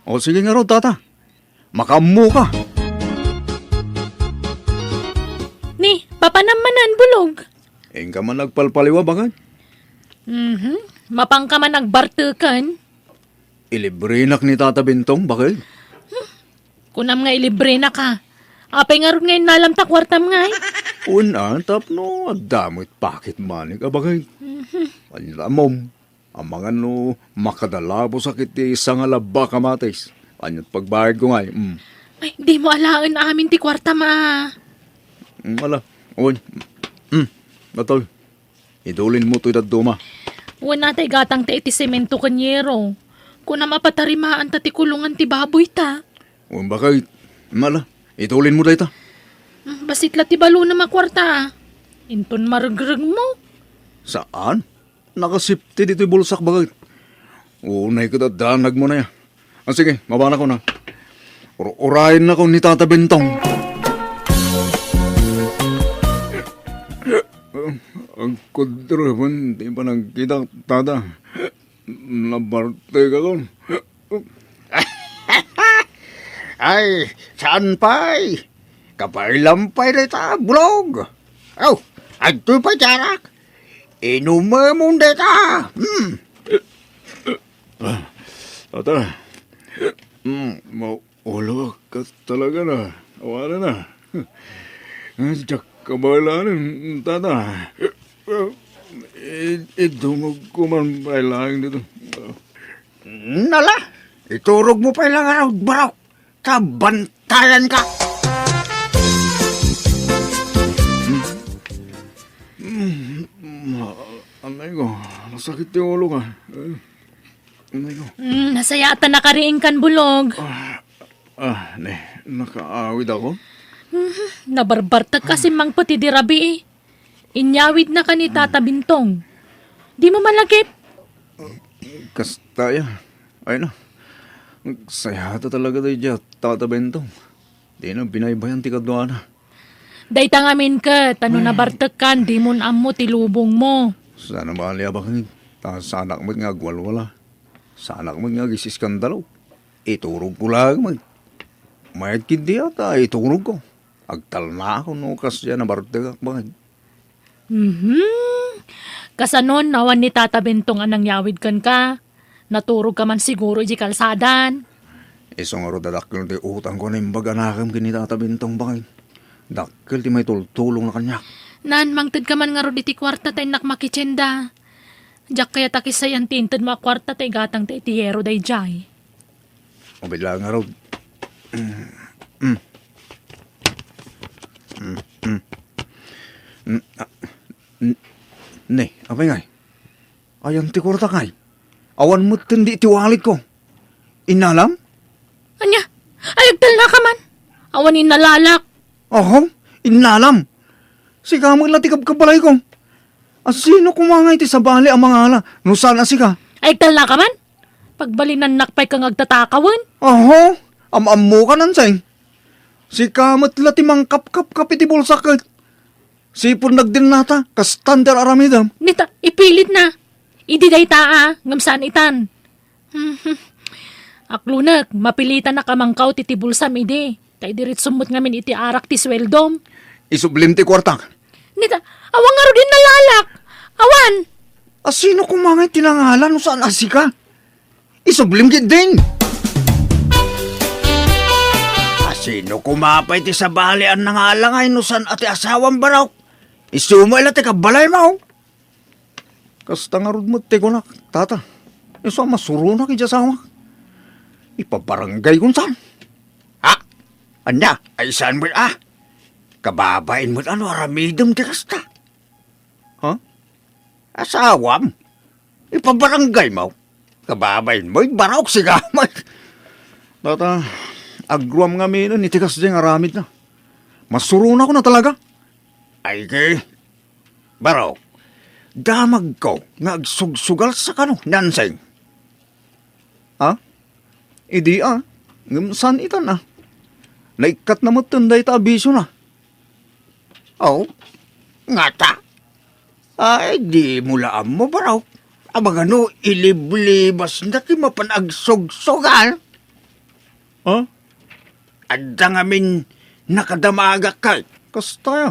O, sige ngarud, tata. Makaammoka. Ni, papanam manen, Bulog? Inka man nagpalpaliwa, bakay? Mhm. Mapanka man agbarteken? Ilibrenak ni Tata Bentong, bakay? Kunam nga ilibrenak, a. Apay ngarud nga innalam ta kuartam ngay? Wen, a, tapno adda met pocket money-k, a, bakay? Mhm. Ania, ammom? Amangan no makadalabosak iti sanga labbak a matis. Ania ti pagbayadko ngay? Mm. Ay, dimo alaen amin ti kuartam, a. Mm, ala. Wen. Mm. Natol. Idulinmo toy dadduma. Wen, a, tay gatangta iti semento ken yero. Kunam a patarimaanta ti kulongan ti baboyta. Wen, bakay. Mm, ala. Idulinmo dayta. Mm, bassit la ti balonam a kuarta, a. Inton maregregmo. Saan? Nakasipti ditoy bulsak, bakay. Unay ket adda nagmuna ya. A, sige, mabanakon, a. Ur-, urayennakon ni Tata Bentong. Agkudroben ti panagkitak, Tata. Nabartekakon. Ay, saan pay? Kabaylam pay dayta, Bulog. Aw, adtoy pay diarak. Inumemon dayta. Hmm. Ah, Tata. Hmm, maulo ka talaga na. Awanan na. Diak kabaelan, Tata. I-, idungogko man pay laeng dito. Nala, iturogmo pay la ngarud, Barok. Ta bantayanka. Hmm. Hmm. Ma-, anay ko, masakit ti ulo ka. Eh, anay ko. Hmm, nasayaat a nakariingkan, Bulog. Ah, Ah, ne, nakaawid ako. Mhm, nabarbartek a simmangpet idi rabii. Inyawidnaka ni Tata Bintong. Dimo malagip? Kasta ya. Ay na. Sayata talaga daydiay a Tata Bintong. Dina binaybayan ti kaduana. Dayta ngamin ket, ta no nabartekkan, dimon ammo ti lubongmo. Saan a bali a bakit? Ta saanak met nga agwalwala. Saanak met nga agis-iskandalo. Iturogko laeng met. Mayat ketdi a ta iturogko. Agtalnaak no kasdiay a nabartekak bakit. Mhm. Kasanon, awan ni Tata Bentong a nangyawid kenka? Naturogka man siguro idiay kalsadan. Isu ngarud a dakkel ti utangko a naimbag a nakem ken ni Tata Bentong, baket. Dakkel ti maitultulongna kaniak. Naan, mangtedka man ngarud iti kuarta ta innak makitienda. Diak kayat a kissayan ti intedmo a kuarta ta igatangta iti yero daydiay. Ubit laeng ngarud. Mm. Mm, mm. Mm, ah, n-, ne, apay ngay? Ayan ti kuartak ngay? Awan metten di iti walletko. Innalam? Ania? Ay, agtalnaka man. Awan innalalak. Oho, innalam. Sika met la ti kabkabbalayko. A, sino koma ngay ti sabali a mangala no saan a sika? Ay, agtalnaka man. Pagbalinannak pay nga agtatakawen. Oho, am-ammoka, Nanseng. Sika met la ti mangkapkapkap iti bulsak ket sipud nagdennata, kastan ti ar-aramidem. Nita, ipilitna. Idi dayta a, ngem saan itan. Aklunek, mapilitanak a mangkaw ti, ti bulsam idi. Ta idiretsom met ngamin iti arak ti sueldom. Isublim ti kuartak. Nita, awan ngarud innalalak. Awan. A, sino koma ngay ti nangala no saan a sika? Isublim ketdin. A, sino koma pay ti sabali a nangala ngay no saan a ti asawam, Barok? Isu met la ti kabbalaymo. Kasta ngarud met ti kunak, Tata. Isu a masuronak iti asawak. Ipabarangaykon saan? Ha? Ania? Ay saan met a? Kababain met a no aramidem ti kasta. Ha? Asawam? Ipabarangaymo? Kababainmo, Barok, sika met. Tata, agruam ngaminen iti kasdiay nga aramidna. Masuronakon a talaga. Ay, ke, Barok, damagko nga agsugsugalsa kano, Nanseng. Ha? Idi a, ngem saan itan a. Naikkatna metten dayta a bisiona. Aw, ngata? Ay, dimo la ammo, Barok. Amangan no iliblibasna ti mapan agsugsugal. Ha? Adda ngamin nakadamagak kay. Kasta ya.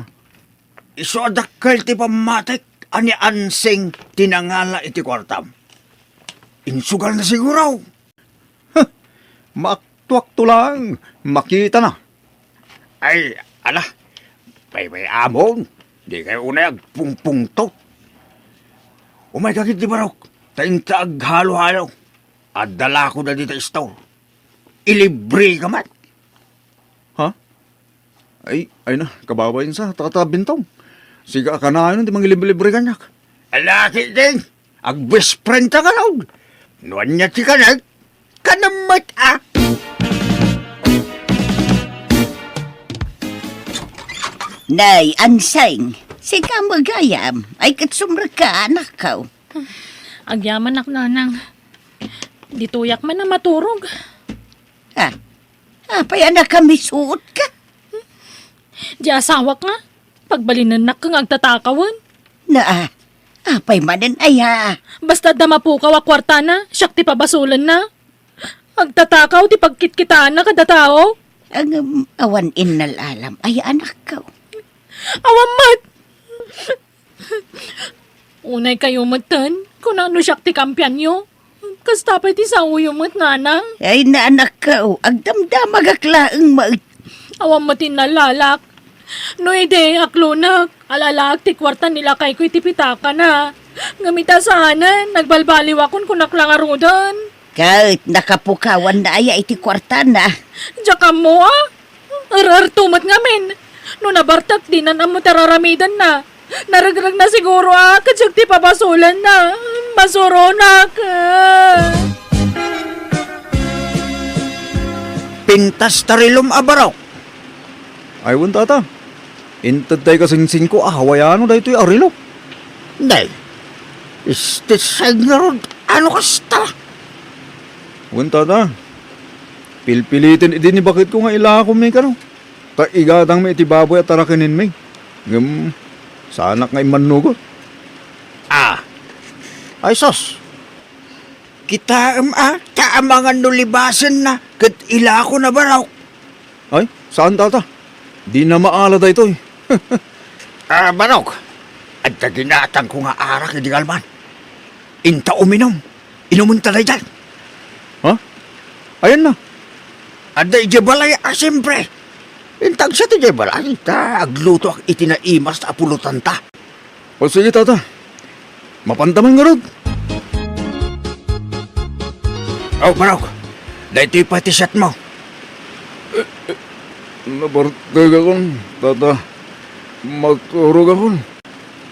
Isu a dakkel ti pammatik a ni Ansing ti nangala iti kuartam. Insugalna siguro. Huh! Maaktuakto laeng, makitana. Ay, ala, paybay-amon, dikay unay agpungpungtot. Umayka ketdi, Barok, ta inta aghalo-halo. Adda lakoda dita store. Ilibreka met. Ha? Ay, ay na, kababain sa, Tata Bintong. Sika a kanayon ti mangilibre kaniak. Ala ketdin, agbest friend ta kano. No ania ti kanek, kanem met a. Nay, Anseng, sika met gayam, ay ket sumrekka, anakko. Agyamanak, Nanang. Ditoyak man a maturog. Ah, apay a nakamisuotka? Di asawak nga, pagbalinennak nga agtatakawen. Na, ah, apay manen aya? Basta adda mapukaw a kuartana, siak ti pabasolenna. Agtatakaw ti pagkitkitaanna kada tao. Ngem awan innalalam aya, anakko? Awan met. Unay kayo metten, kuna no siak ti kampianyo. Kasta pay ti saoyo met, Nanang. Ay, na, anakko, agdamdamagak laeng met. Awan met innallalak. No idi, aklonak, alalaak ti kuarta ni lakayko iti pitakana. Ngem ita saanen, nagbalbaliwakon kunak la ngaruden. Ket nakapukawanna aya iti kuartana? Diak ammo a. Er-erto met ngamin. No nabartek, dinan ammo ti ar-aramidenna. Naregregna siguro a ket siak ti pabasolenna. Masuronak. pintas ta rilom a barok. Ay, wen, tata. Intedtay ka singsingko a hawaiano daytoy a rilok. Nay, istisay ngarud, ano kasta? Wen, tata. Pilpiliten idi ni baketko nga ilakom mi kano. Ta igatangmi iti baboy a tarakenenmi. Ngem, saanak nga immannugot. Ah. Ay, sus. Kitaem a, ta amangan no libasenna ket ilakona barok. Ay, saan, tata? Dina maala daytoy. Ah, barok. Adda ginatangko nga arak idi kalman. Inta uminom. Inumenta dayta. Ha? Ayanna? Adda idiay balay a, siempre. Inta agsiat idiay balay, ta aglutoak iti naimas a pulotanta. O sige, tata. Mapanta man ngarud. O, barok. Daytoy pay ti siatmo. Nabartekakon, tata. Maturogakon.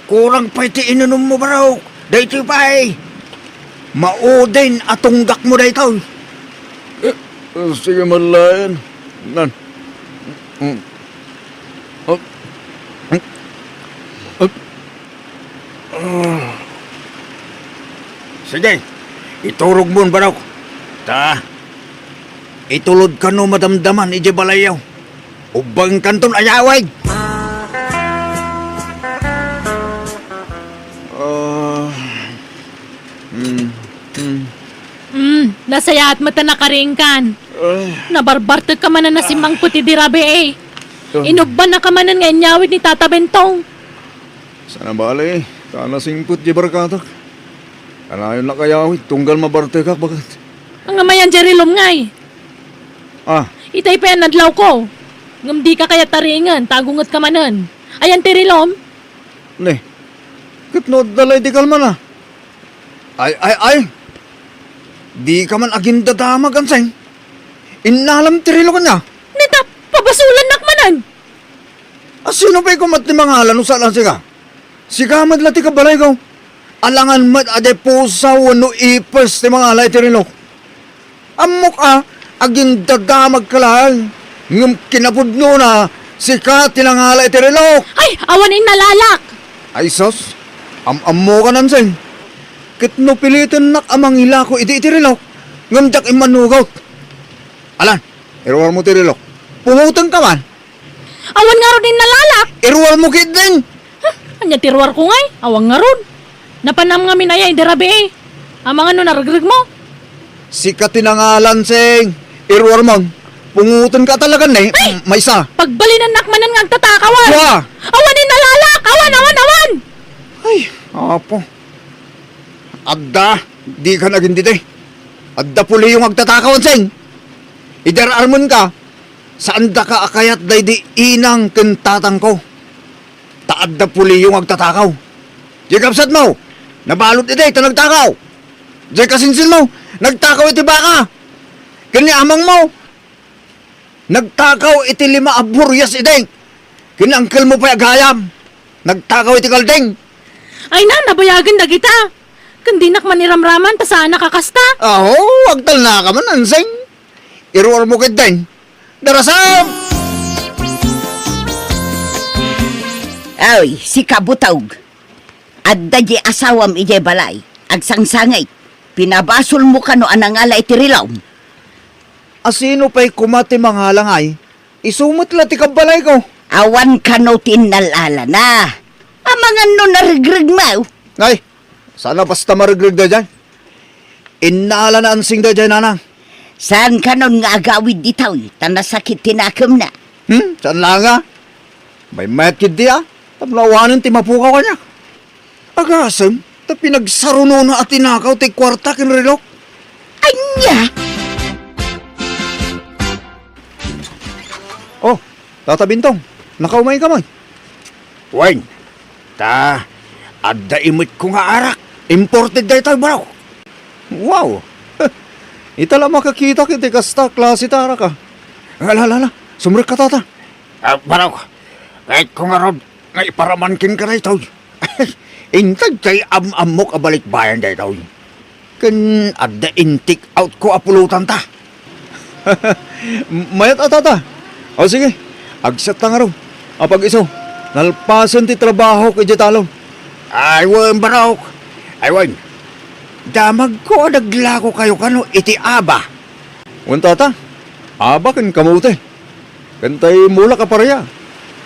Kurang pay ti inunummo, barok. Daytoy pay. Maudin a tunggakmo daytoy. Eh, sige, malayan. Nan. Mm. Oh. Mm. Oh. Ah. Sige, iturogmon, barok. Ta, itulodkanto madamdaman idiay balayyo. Ubbengkanton ayawig. Ah, mm, mm. Hmm, nasayaat met a nakaringkan. Ay. Nabarbartekka manen a simmangpet idi rabii. Ah. Inubbannaka manen nga inyawid ni Tata Bentong. Saan a bale, ta nasingpet diay barkatak. Kanayon a kayawid, tunggal mabartekak, baket. Ngem ayan diay rilom ngay? Ah. Itay pay a nadlawko. Ngem dika kayat taringen, ta agungetka manen. Ayan ti rilom? Ne, ket no adda la idi kalman a. Ay, ay, ay! Dika man agindadamag, Ansing. Innalam ti rilok ania? Ne ta, pabasolannak manen! A, sino pay koma ti mangala no saan a sika? Sika met la ti kabalayko. Alangan met a diay pusa wenno ipes ti mangala iti rilok. Ammok a, agindadamagka laeng, ngem kinapudnona, sika ti nangala iti rilok. Ay, awan innalalak! Ay sus, am-ammokan, Ansing. Ket no pilitennak a mangilako idi iti rilok, ngem diak immannugot. Alan, iruarmo ti rilok. Pungotenka man. Awan ngarud innalalak. Iruarmo ketdin. Ha? Ania ti ruarko ngay? Awan ngarud. Napanam ngamin aya idi rabii. Amangan no naregregmo. Sika ti nangala, Ansing. Iruarmon. Pungotenka talaga ne. Ay! Mm, maysa. Pagbalinennak manen nga agtatakawan. Dua. Awan innalalak. Awan, awan, awan. Ay, apo. Adda, dika nagindidi. Adda puliyo nga agtatakaw, Ansing. Idi ar-armenka, saandaka a kayat daydi inang ken tatangko. Ta adda puliyo nga agtatakaw. Diay kabsatmo, nabalud idi ta nagtakaw. Diay kasinsinmo, nagtakaw iti baka. Ken ni amangmo, nagtakaw iti lima a burias idi. Ken ni angkelmo pay a gayam, nagtakaw iti kalding. Ay na, nabayagen dagita. Ken dinak man iramraman ta saanak a kasta. Aho, agtalnaka man, Ansing. Iruarmo ketdin. Darasam! Ay, sika, butog. Adda diay asawam idiay balay. Agsangsangit. Pinabasolmo kano a nangala iti rilom? A, sino pay koma ti mangala ngay? Isu met la ti kabbalayko. Awan kano ti innal-alana. Amangan no naregregmo. Ay, saan a basta maregreg daydiay. Innalana, Ansing, daydiay, nanang. Saan kanon nga agawid ditoy, ta nasakit ti nakemna. Hmm, saan la nga? Maymayat ketdi a, tapno awanen ti mapukaw kaniak. Agasem, ta pinagsarunona a tinakaw ti kuarta ken relok. Ania? Oh, Tata Bintong, nakaumayka man? Wen, ta adda imetko nga arak. Imported daytoy, bro. Wow! Ita la makakitak iti kasta klase ti arak, a. Ala, ala, ala. Sumrekka, Tata. Ah, bro, kayatko ngarud nga iparaman kenka daytoy. Inted ti am-ammok a balikbayan daytoy. Ken adda in-take out ko a pulotanta. Mayat a, tata. O, sige. Agsatta ngarud. Apag-isu, nalpasen ti trabahok idiay talon. Ay wen, barok. Ay wen. Damagko a naglakokayo kano iti aba. Wen, tata. Aba ken kamote. Ken tay mulak a paria.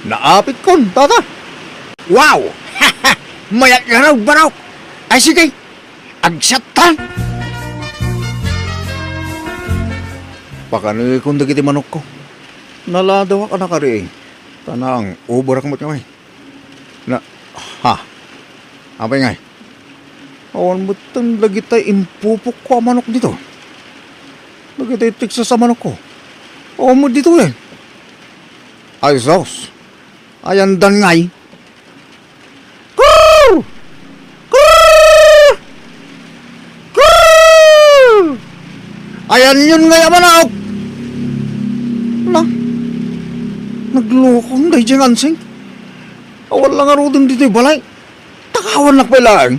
Naapitkon, tata. Wow! Mayat ngarud, barok. Ay, sige. Agsattan! Pakanekon dagiti manokko. Naladawak a nakariing. Ta nang-overak met ngay. Na, ha? Apay ngay? Awan metten dagitay impupokko a manok ditoy. Dagitay Texas a manokko. Awan met ditoy, eh. Ay, sus. Ayandan ngay. Krrr! Krrr! Krrr! Ayanyon ngay a manok! Na, naglokon daydiay nga ansing. Awan la ngaruden ditoy balay. Takawannak pay laeng.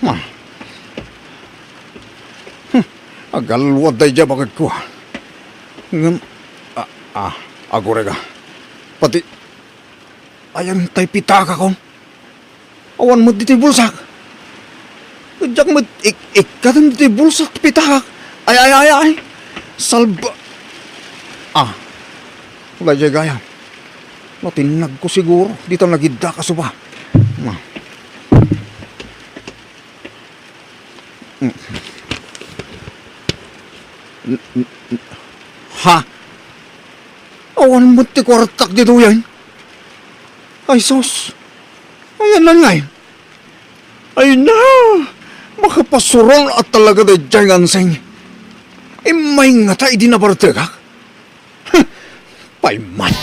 Ah. Hmm. Agalwad daydiay a baketko, ah. Ngem, ah, ah, agurega. Pati, ayan tay pitakakon. Awan met ditoy bulsak. Diak met ik-, ikkaten ditoy bulsak ti pitakak. Ay, ay, ay, ay. Salba-, ah. Daydiay gayam. Natinnagko siguro. Dita nagiddak a suba. Ah. Mm. N-, n-, n-, ha? Awan met ti kuartak ditoyen. Ay, sus. Ayanna ngay. Ay na, makapasuron a talaga daydiay nga ansing. Immay ngata idi nabartekak. Huh, payman.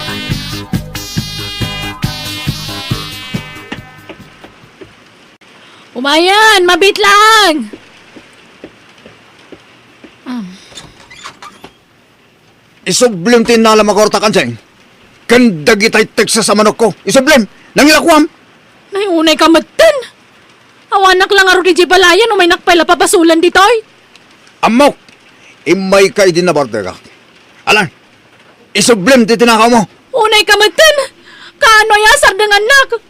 Umayan, mabit lang! Ah. Isublem ti innalam a kuartak, ansing. Ken dagitay Texas a manokko. Isublem! Nangilakuam! Nay, unayka metten! Awanak la ngarud idiay balayan, umaynak pay la pabasolen ditoy. Ammok! Immayka idi nabartekak. Alan, isublem ti tinakawmo. Unayka metten! Kaano aya sardengannak?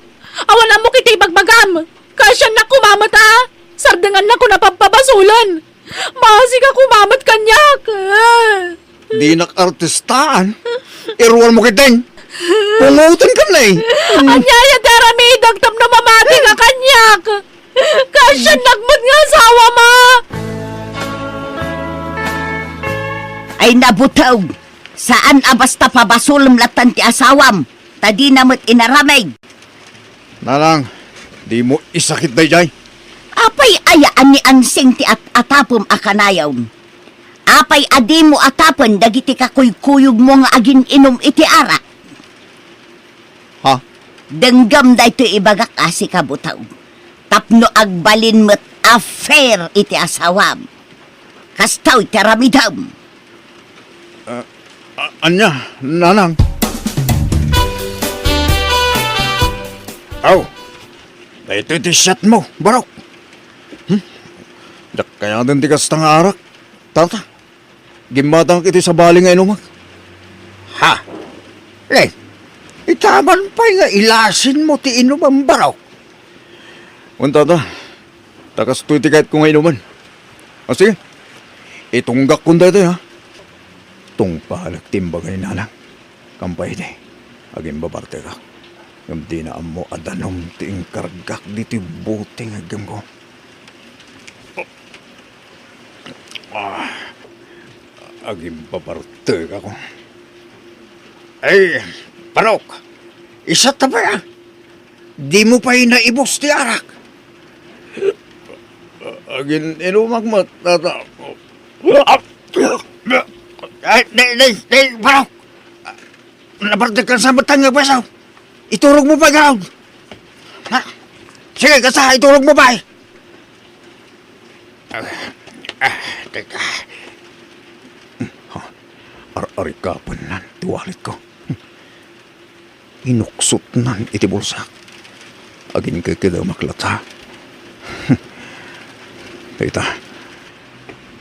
Awan ammok iti ibagbagam! Kaasiannak koma met a sardengannak kun a pabasolen! Maasika koma met kaniak! Dinak artistaan. Iruarmo ketdin. Pungotenka, eh. Ania aya ti aramidek tapno mamatika kaniak? Kaasiannak met nga asawam a! Ay, nabuteng! Saan a basta pabasolem latta ti asawam, ta dina met inaramid. Nanang, dimo isakit daydiay. Apay aya a ni ansing ti at-atapem a kanayon? Apay a dimo atapen dagiti kakuykuyogmo nga agin-inum iti arak? Ha? Denggem daytoy ibagak a sika, buteng, tapno agbalin met a fair iti asawam. Kastoy ti aramidem. Ah, a-, ania, nanang? Aw, daytoy ti siatmo, barok. Hmm? Diak kayaten ti kasta nga arak, tata. Gimmatangak iti sabali nga inumak. Ha? Len, itaman pay nga ilasinmo ti inumem, barok. Wen, tata, ta kastoy ti kayatko nga inumen. A, sige. Itunggakkon daytoy, ha? Tungpalek ti imbagay, nanang. Kampay idi, agimbabartekak. Ngem dina ammo a danum ti inkargak ditoy bote nga iggemko. Ah, agimbabartekak. Ay, barok! Isatta pay, a? Dimo pay naibus ti arak? Agin-inumak met, tata. Ay, di, di, di, barok! Nabartekkan sa met nga beso. Iturogmo pay ngarud. Ha? Sige, kasta, iturogmo pay. Ah, ah, teka. Ha? Ar-, arikapennan ti walletko. Inuksotnan iti bulsak. Aginkekedemak latta. Dayta,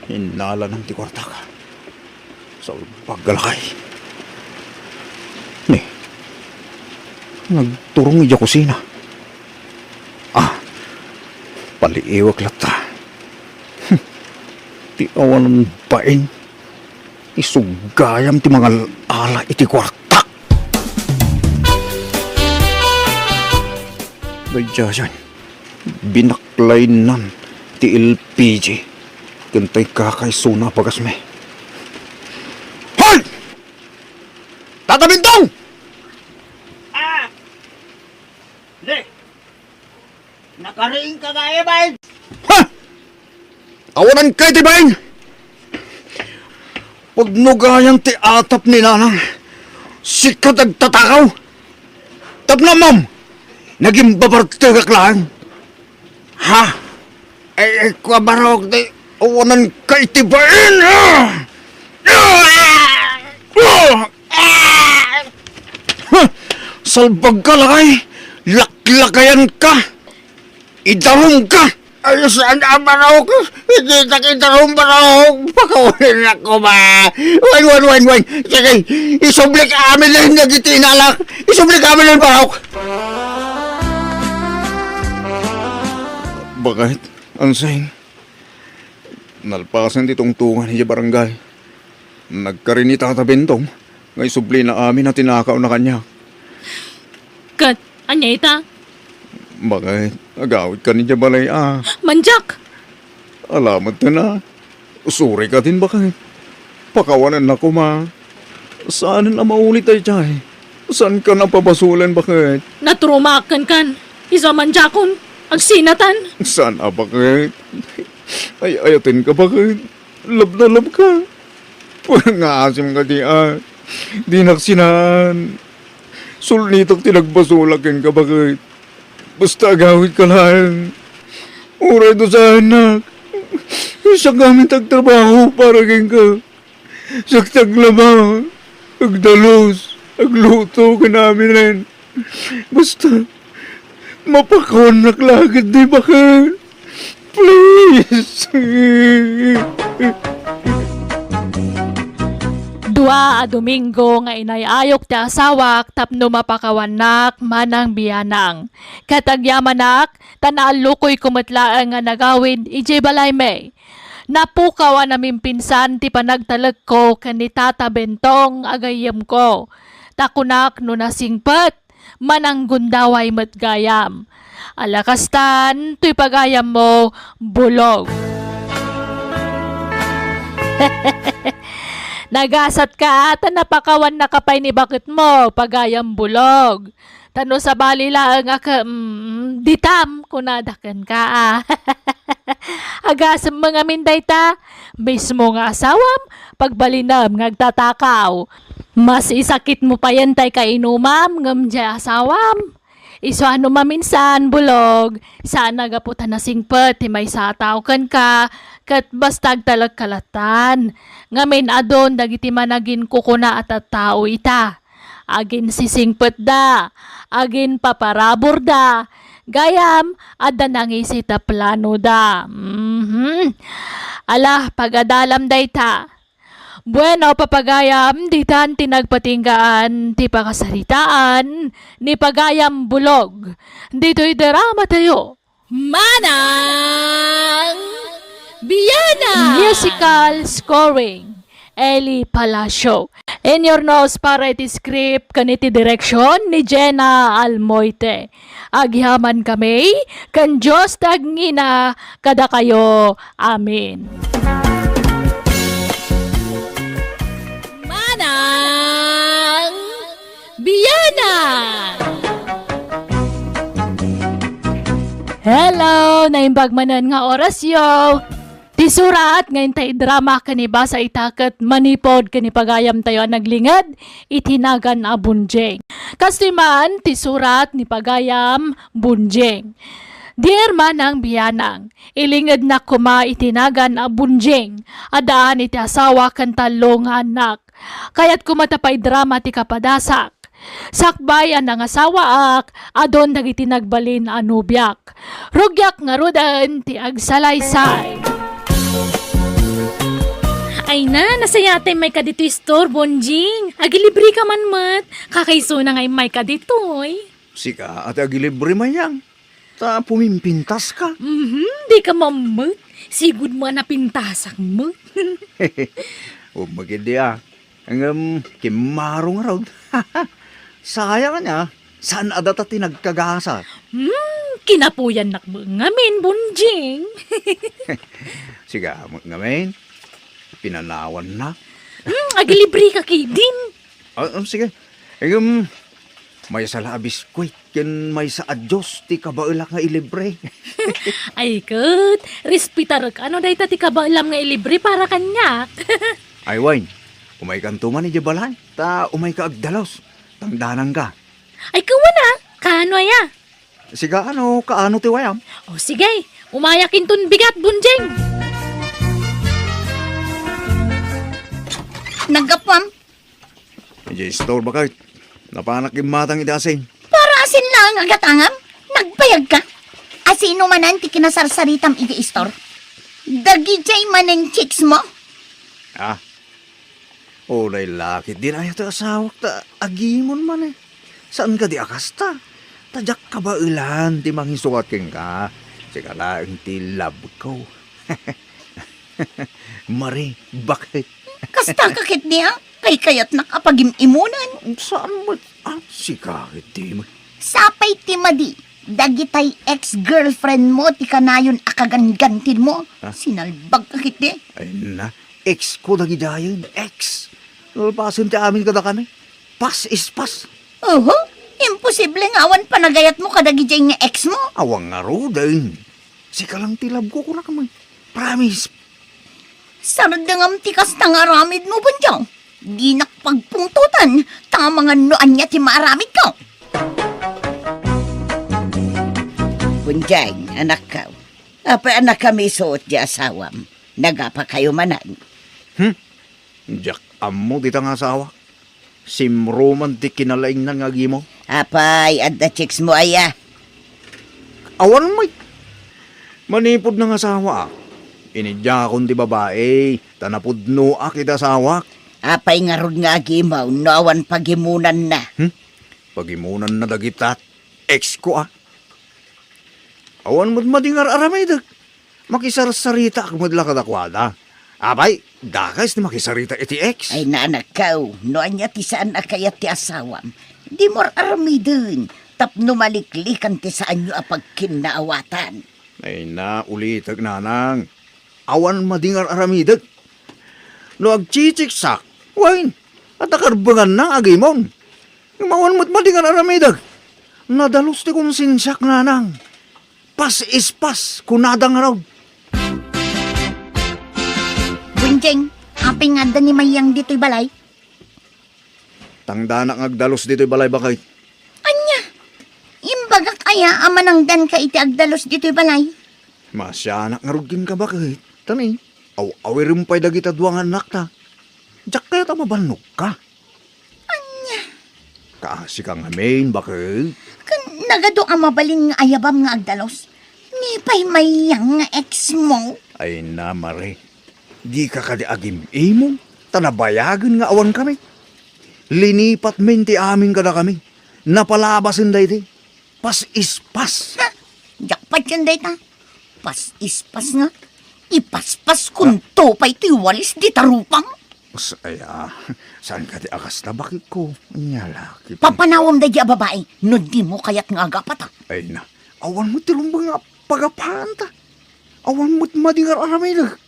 innalanan ti kuartak. Salbag a lakay. Ni, nagturong idiay kusina. Ah, paliiwek latta. Hmm, ti awanan bain. Isu gayam ti mangal-ala iti kuartak. Daydiayen, binaklaynan ti L P G ken tay kakaisuna a bagasmi. Hoy! Tata Bintong! Ah! Ne! Nakariingka nga, Evan! Ha! Awananka iti bain! Pudno gayam ti atap ni Nanang. Sika ti agtatakaw. Tapno ammom, nagimbabartegak laeng. Ha? Ay, ay, kua, Barok, di, awananka iti bain, ah! Ah! Ah! Ah! Huh! Salbagka, lakay! Laklakayanka! Idarumka! Ay, saan a, Barok? Iditak idarum, Barok! Pakawanakon koma! Wen, wen, wen, wen! Sige, isublik amin dagiti inalak! Isublik amin dagiti, Barok! Bakit, Ansing? Nalpasen ti tungtungan idiay barangay. Nagkari ni Tata Bentong nga isublina amin a tinakawna kaniak. Ket ania ita? Bakit? Agawidka idiay balay a. Mandiak! Ala metten a. Usurayka din, bakit? Pakawanennak koma. Saanen a maulit daydiay. Saanka a pabasolen, bakit? Naturumaak kenka. Isu a mandiakon. Agsinatan. Saan a, bakit? Ay-ayatenka, bakit? Love na love ka. Nga asim ka di, ah. Dinak sinaan. Sulnitak ti nagbasolak kenka, bakit? Basta agawidka laeng. Uray dusaennak. Siak ngamin ti agtrabaho para kenka. Siak ti aglaba, agdalus, agluto ken aminen. Basta, mapakawannak la ketdi, bakit? Please. Dua a Domingo nga inay-ayok ti asawak tapno mapakawannak, Manang Bianang. Ket agyamanak, ta naallukoyko met laeng nga nagawid idiay balaymi. Napukaw a namimpinsan ti panagtalekko ken ni Tata Bentong a gayyemko. Ta kunak no nasingpet, mananggundaway met gayam. Ala kastan, toy pagayammo, Bulog. Nagasatka, ta napakawannaka pay ni baketmo, pagayam Bulog. Ta no sabali laeng a ke-, mm, ditam, kunada kenka, a. Agasem ngamin dayta, mismo nga asawam, pagbalinem nga agtatakaw. Mas isakitmo payen tay kainumam, ngem diay asawam. Isuano maminsan, Bulog, saan a gapu ta nasingpet ti maysa a tao kenka, ket basta agtalekka lattan. Ngamin adun dagiti managinkukuna a tattao ita. Aginsisingpetda, aginpaparaburda, gayam, adda nangisit a planoda. Mhm. Ala, pagadalam dayta. Bueno, papagayam, ditan ti nagpatinggaan ti pakasaritaan ni Pagayam Bulog. Ditoy drama tayo. Manang Biana! Musical scoring, Eli Palacio. Inyurnos para iti script ken iti direksyon ni Jenna Almoite. Agyamankami, ken Dios ti agngina kadakayo. Amen. Manang Biana! Hello! Naimbag manen nga orasyo. Ti surat nga intay idrama ken ibasa ita ket manipud ken ni pagayamtayo a naglinged iti nagan a Bunjing. Kastoy man ti surat ni pagayam Bunjing. Dear Manang Bianang, ilingednak koma iti nagan a Bunjing, addaan iti asawa ken tallo nga annak. Kayat koma ta paidrama ti kapadasak. Sakbay a nangasawaak, adun dagiti nagbalin a nobiak. Rugiak ngaruden ti agsalaysay. Ay na, nasayatay mayka ditoy store, Bonjing. Agilibreka man met. Kakaisuna nga immayka ditoy. Sika, ati agilibre, Mayang. Ta pumimpintaska. Mhm, dika mammet. Sigud mo a napintasak met. Ummagid di a. Ngem, kimmaro ngarud. Sayang ania, saan a data ti nagkagasat. Hmm, kinapuyannak met ngamin, Bonjing. Sika, met ngamin. Pinanawannak. Hmm, agilibreka ketdin. Ah, ah, sige. Ngem, maysa la a biskuit ken maysa a juice ti kabaelak nga ilibre. Ay ket, respetarek no dayta ti kabaelam nga ilibre para kaniak. Ay wen, umaykanto man idiay balay, ta umayka agdalus, tangdanangka. Ay kawana, kaano aya? Sika, ano, kaano ti wayam? O sige, umayak inton bigat, Bonjing. Naggapuam? Idiay store, baket. Napanak immatang iti asin. Para asin laeng a gatangam? Nagbayagka? Asino manen ti kinasarsaritam idiay store? Dagidiay manen chicks mo? Ah. Unay la ketdin aya ti asawak ta agimon man, eh. Saan kadi a kasta? Ta diak kabaelan ti mangisukat kenka. Sika laeng ti love ko. Mare, baket. Kasta ka ketdi a? Kaykayatnak a pagim-imunan. Saan met? Ah, sika ketdi met. Sapay ti madi, dagitay ex-girlfriend mo ti kanayon a kaganggantin mo. Ah? Sinalbag ka ketdi. Ay na, ex ko dagidiayen, ex. Nalpasen ti amin kadakami. Past is past. Oho, imposible nga awan panagayat mo kadagidiay nga ex mo. Awan ngaruden. Sika lang ti love ko, kunak met. Promise. Sardengam ti kasta nga aramid mo, Bonjing. Dinak pagpungtotan, ta amangan no ania ti maaramid ko. Bonjing, anakko. Apay a nakamisuot ti asawam? Nagapakayo manen? Hmm? Diak ammo dita nga asawak. Simro man ti kinalaingnan nga agimo. Apay, adda chicks mo aya? Awan met. Manipud nangasawaak, inidiakon ti babai, ta napudnoak iti asawak. Apay ngarud nga agimo no awan pagimunanna? Hmm? Pagimunanna dagita ex ko, a? Awan met madi nga ar-aramidek. Makisarsaritaak met la kadakuada. Apay, dakes ti makisarita iti ex. Ay, anakko, no ania ti saan a kayat ti asawam, dimo ar-aramiden tapno maliklikan ti saanyo a pagkinnaawatan. Ay na, ulitek, nanang. Awan madi nga ar-aramidek. No agchichiksak, wen, adda karbenganna nga agimon. Ngem awan met madi nga ar-aramidek. Nadalus ti konsensiak, nanang. Past is past, kunada ngarud. Bonjing, apay nga adda ni Mayang ditoy balay? Tangdanak nga agdalus ditoy balay, baket. Ania? Imbagak aya a manangdanka iti agdalus ditoy balay? Maasianak ngarud kenka, baket. Tani, aw-awirem pay dagita dua nga annakta. Diak kayat a mabannogka. Ania? Kaasika ngamin, baket. Ken nagadu a mabalin nga ayabam nga agdalus. Ni pay Mayang nga ex mo. Ay na, Mare. Dika kadi agim-imon, ta nabayagen nga awankami. Linipatmin ti amin kadakami. Napalabasen daydi. Pas-ispas. Ha? Diak patien dayta. Pas-ispas nga. Ipaspas kunto pay ti walis dita rupam. Ay, a, saan kadi a kasta, baketko? Ania la, ki- Papanawem daydi a babai, no dimo kayat nga agapata. Ay na, awan met ti rumbeng nga pagapanta. Awan met madi nga ar-aramidek.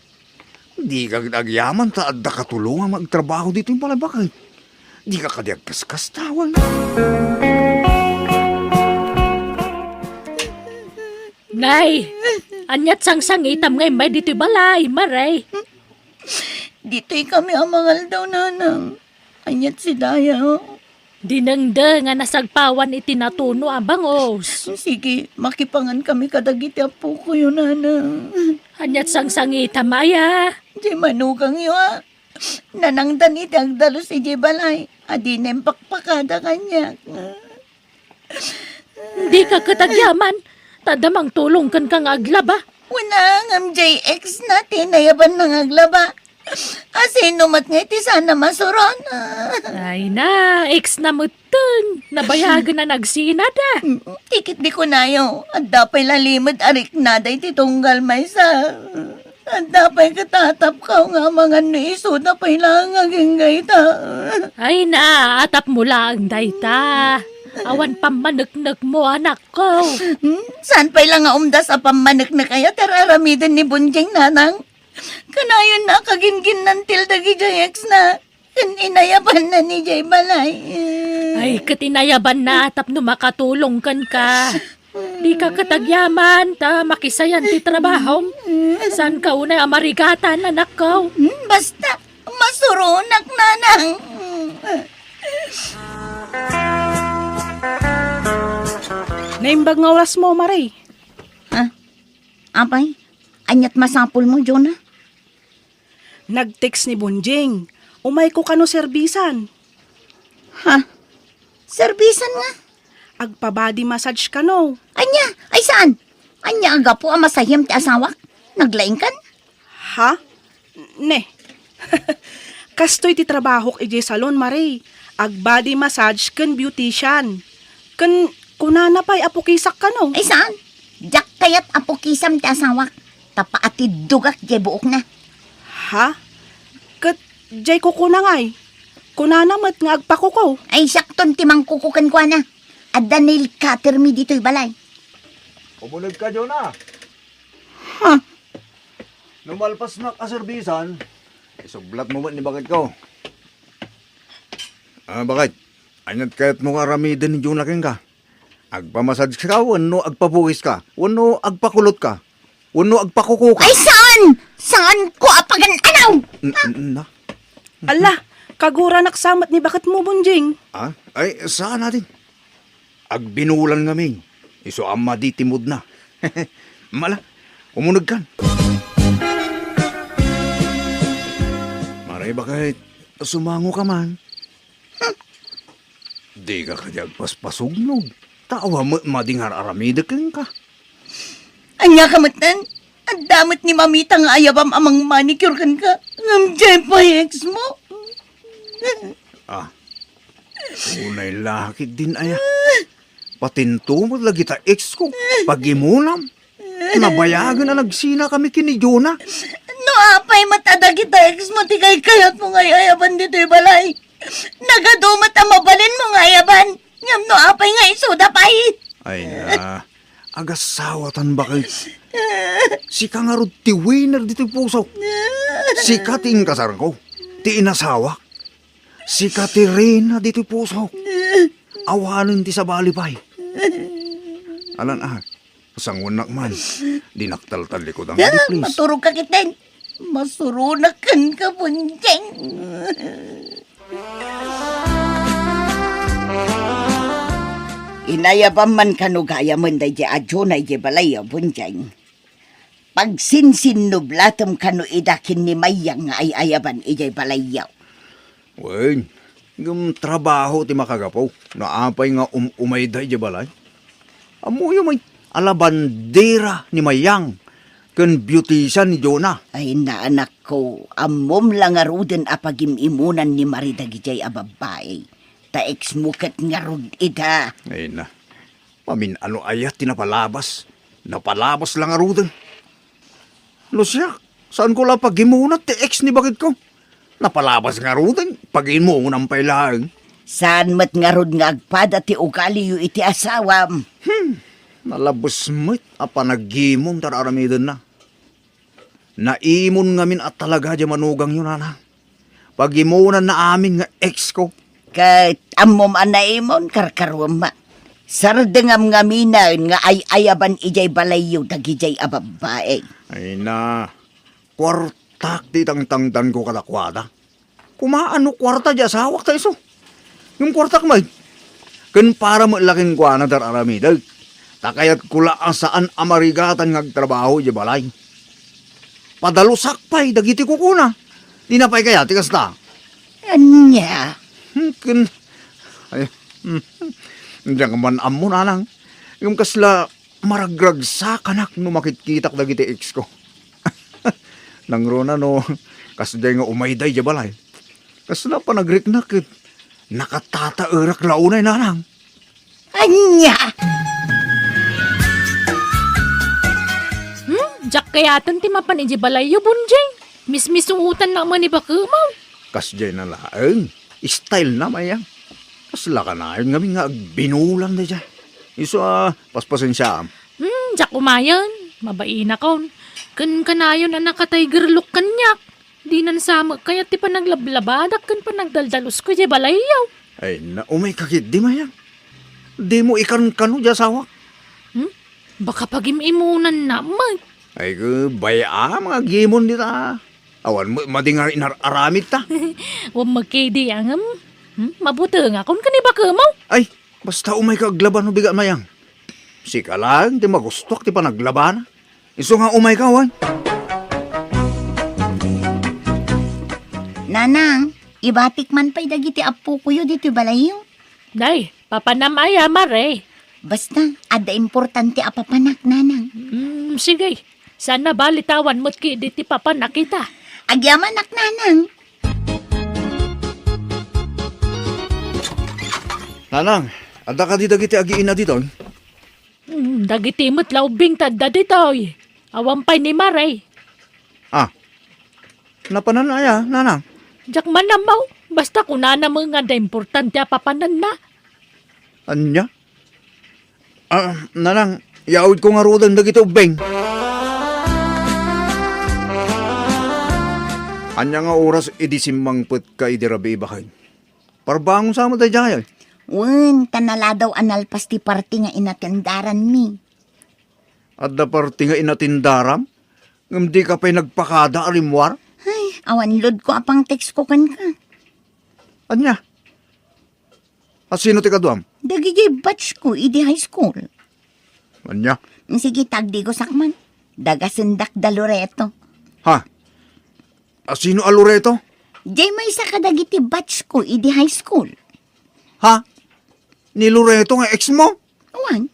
Dika kadi agyaman ta adda katulongam nga agtrabaho ditoy balay, baket. Dika kadi agkaskastawan. Nay, aniat sangsangitam nga immay ditoy balay, Mare? Ditoy kami a mangaldaw, Nanang. Aniat si Daya? Dinengdeng a nasagpawan iti natuno a bangus. Sige, makipangan kami kadagiti appokoyo, Nanang. Aniat sangsangitam aya? Diay manugangyo a nanangdan iti agdalus idiay balay a dina impakpakada kaniak. Dika ket agyaman, ta adda mangtulong kenka nga aglaba. Wen a, ngem diay ex na ti nayabanna nga aglaba. Asino met nga iti saan a masuron? Ay na, ex na metten. Nabayagen a nagsinada. Mm, ti ket di kunayo, adda pay la limed a riknada iti tunggal maysa. Adda pay ket atapkaw nga amangan no isuda pay laeng agingga ita. Ay na, atapmo laeng dayta. Awan pammaneknekmo, anakko. Hmm? Saan pay la nga umdas a pammaneknek aya ti ar-aramiden ni Bonjing, nanang? Kanayon na a kaginginnantil dagidiay ex na. Ken inayabanna idiay balay. Ay, ket inayabanna tapno makatulong kenka. Dika ket agyaman ta makisayan ti trabahom. Saanka unay a marigatan, anakko. Hmm, basta, masuronak, nanang. Naimbag nga orasmo, Mare. Ha? Apay, ania't masapulmo, Jonah? Nag-text ni Bonjing. Umayko kano serbisan. Ha? Serbisan nga? Agpa-body massage kano. Ania? Ay, saan? Ania a gapu a masayem ti asawak? Naglaingkan? Ha? Ne. Kastoy ti trabahok idiay salon, Mare. Ag-body massage ken beautician. Ken kunana pay a pukisak kano. Ay, saan? Diak kayat a pukisam ti asawak. Ta paatiddogak diay buokna. Ha? Ket diay kukuna ngay? Kunana met nga agpakuko. Ay, siakton ti mangkuko kenkuana. Adda nail cutter mi ditoy balay. Umuneg ka, Jonah. Ha? No malpasnak a serbisan, isublatmo met ni baketko. Ah, baket, ania't kayatmo nga aramiden ni Jonah kenka? Agpamassage ka wenno agpabuis ka wenno agpakulot ka wenno agpakuko ka? Ay, saan? Saanko a pagan-anaw? N-, n-, na? Ala, kaguranak sa met ni baketmo, Bonjing. Ah? Ay, saan natin? Agbinulan ngamin. Isu a madi ti mood na. Mala, umuneg kan. Mare, baket, sumango ka man. Hmm. Dika kadi agpaspasugnog. Ta awan met madi nga ar-aramidek kenka. Ania ka metten? Adda met ni mamita nga ayabam a mangmanicure kenka. Ngem diay pay ex mo. Ah, unay la ketdin aya. Patinto met la dagita ex ko. Pagimonam. Nabayagen a nagsinakami ken ni Jonah. No apay met a dagita ex mo ti kaykayatmo nga ay-ayaban ditoy balay. Nagadu met a mabalinmo nga ayaban. Ngem no apay nga isuda pay? Ay na, agasawatan baket. Sika ngarud ti winner ditoy pusok. Sika ti inkasarko, ti inasawak. Sika ti reyna ditoy pusok. Awanen ti sabali pay. Alan a, sangonak man. Dinak taltallikudang, ah, please. Maturog ka ketdin. Masuronak kenka, Bonjing. Inayabam man kano gayamen daydiay a Jonah idiay balayyo, Bonjing. Pagsinsinnublatem kano ida ken ni Mayang nga ay-ayaban idiay balayyo. Wen, ngem trabaho ti makagapu no apay nga um-umayda idiay balay. Ammoyo met a labandera ni Mayang ken beautician ni Jonah. Ay, naanakko, ammom la ngaruden a pagim-imonan ni Mari dagidiay a babbai. Ta ex mo ket ngarud ida. Ay na, mamin-ano aya ti napalabas? Napalabas la ngaruden. No siak, saanko la pagimona ti ex ni baketko. Napalabas ngaruden, pagimonam pay laeng. Saan met ngarud nga agpada ti ugaliyo iti asawam? Hmm, nalabes met a panagimon ti ar-aramidenna. Naimon ngamin a talaga diay manugangyo, nana. Pagimonanna amin nga ex ko. Ket ammom a naimon, karkaruem. Sardengam ngaminen nga ay-ayaban idiay balayyo dagidiay a babbai. Ay na, kuartak ti itangtangdanko kadakuada. Kumaano kuarta diay asawak ta isu? Ngem kuartak met. Ken para met la kenkuana ti ar-aramidek. Ta kayatko la a saan a marigatan nga agtrabaho idiay balay. Padalusak pay dagiti kukuna. Dina pay kayat ti kasta? Ania? Hmm, ken, ay, hmm, diak man ammo, nanang. Ngem kasla maragragsakanak no makitkitak dagiti ex ko. Nangruna no, kasdiay nga umayda idiay balay. Kasla panagriknak ket nakatataerak la unay, nanang. Ania? Hmm? Diak kayaten ti mapan idiay balayyo, Bonjing. Mismisuotannak man ni bakemaw. Kasdiay na laeng. Style na, Mayang. Kasla kanayon ngamin nga agbinulang daydiay. Isu a, paspasensiaam. Hmm, diak umayen. Mabainakon. Ken kanayon a nakatiger look kaniak. Dinan sa met kayat ti panaglablabadak ken panagdaldalusko idiay balayyo. Ay, na, umayka ketdi, Mayang. Dimo ikankano diay asawak. Hmm? Baka pagim-imunanna met. Ay, ke, bay-am nga agimon dita. Awan met madi nga inar-aramidta. Wen met ketdi, ngem. Hmm? Mabutengakon ken ni bakemaw. Ay, basta umayka aglaban no bigat, Mayang. Sika laeng ti magustuak ti panaglabana. Isu nga umayka, wen. Nanang, ibatik man pay dagiti appokoyo ditoy balayyo. Nay, papanam aya, Mare? Basta, adda importante a papanak, Nanang. Mm, sige. Saan a bali ta awan met ketdi ti papanak ita. Agyamanak, Nanang. Nanang, adda kadi dagiti agiina ditoy? Hmm, dagiti met la ubbing ti adda ditoy. Awan pay ni Mare. Ah, napanan aya, Nanang? Diak man ammo. Basta kunana met nga adda importante a papananna. Ania? Ah, Nanang, yaawidko ngaruden dagiti ubbing. Ania nga oras idi simmangpetka idi rabii, baket? Parbangon sa met daydiay. Wen, ta naladaw a nalpas ti parti nga inatendaranmi. Adda parti nga inatendaram? Ngem dika pay nagpakada a rimmuar? Ay, awan loadko a pang-textko kenka. Ania? A, sino ti kaduam? Dagiti batchko idi high school. Ania? Sige, tagdigosak man. Dagasendak da Loreto. Ha? A, sino a Loreto? Diay maysa kadagiti batchko idi high school. Ha? Ni Loreto nga ex mo? Awan.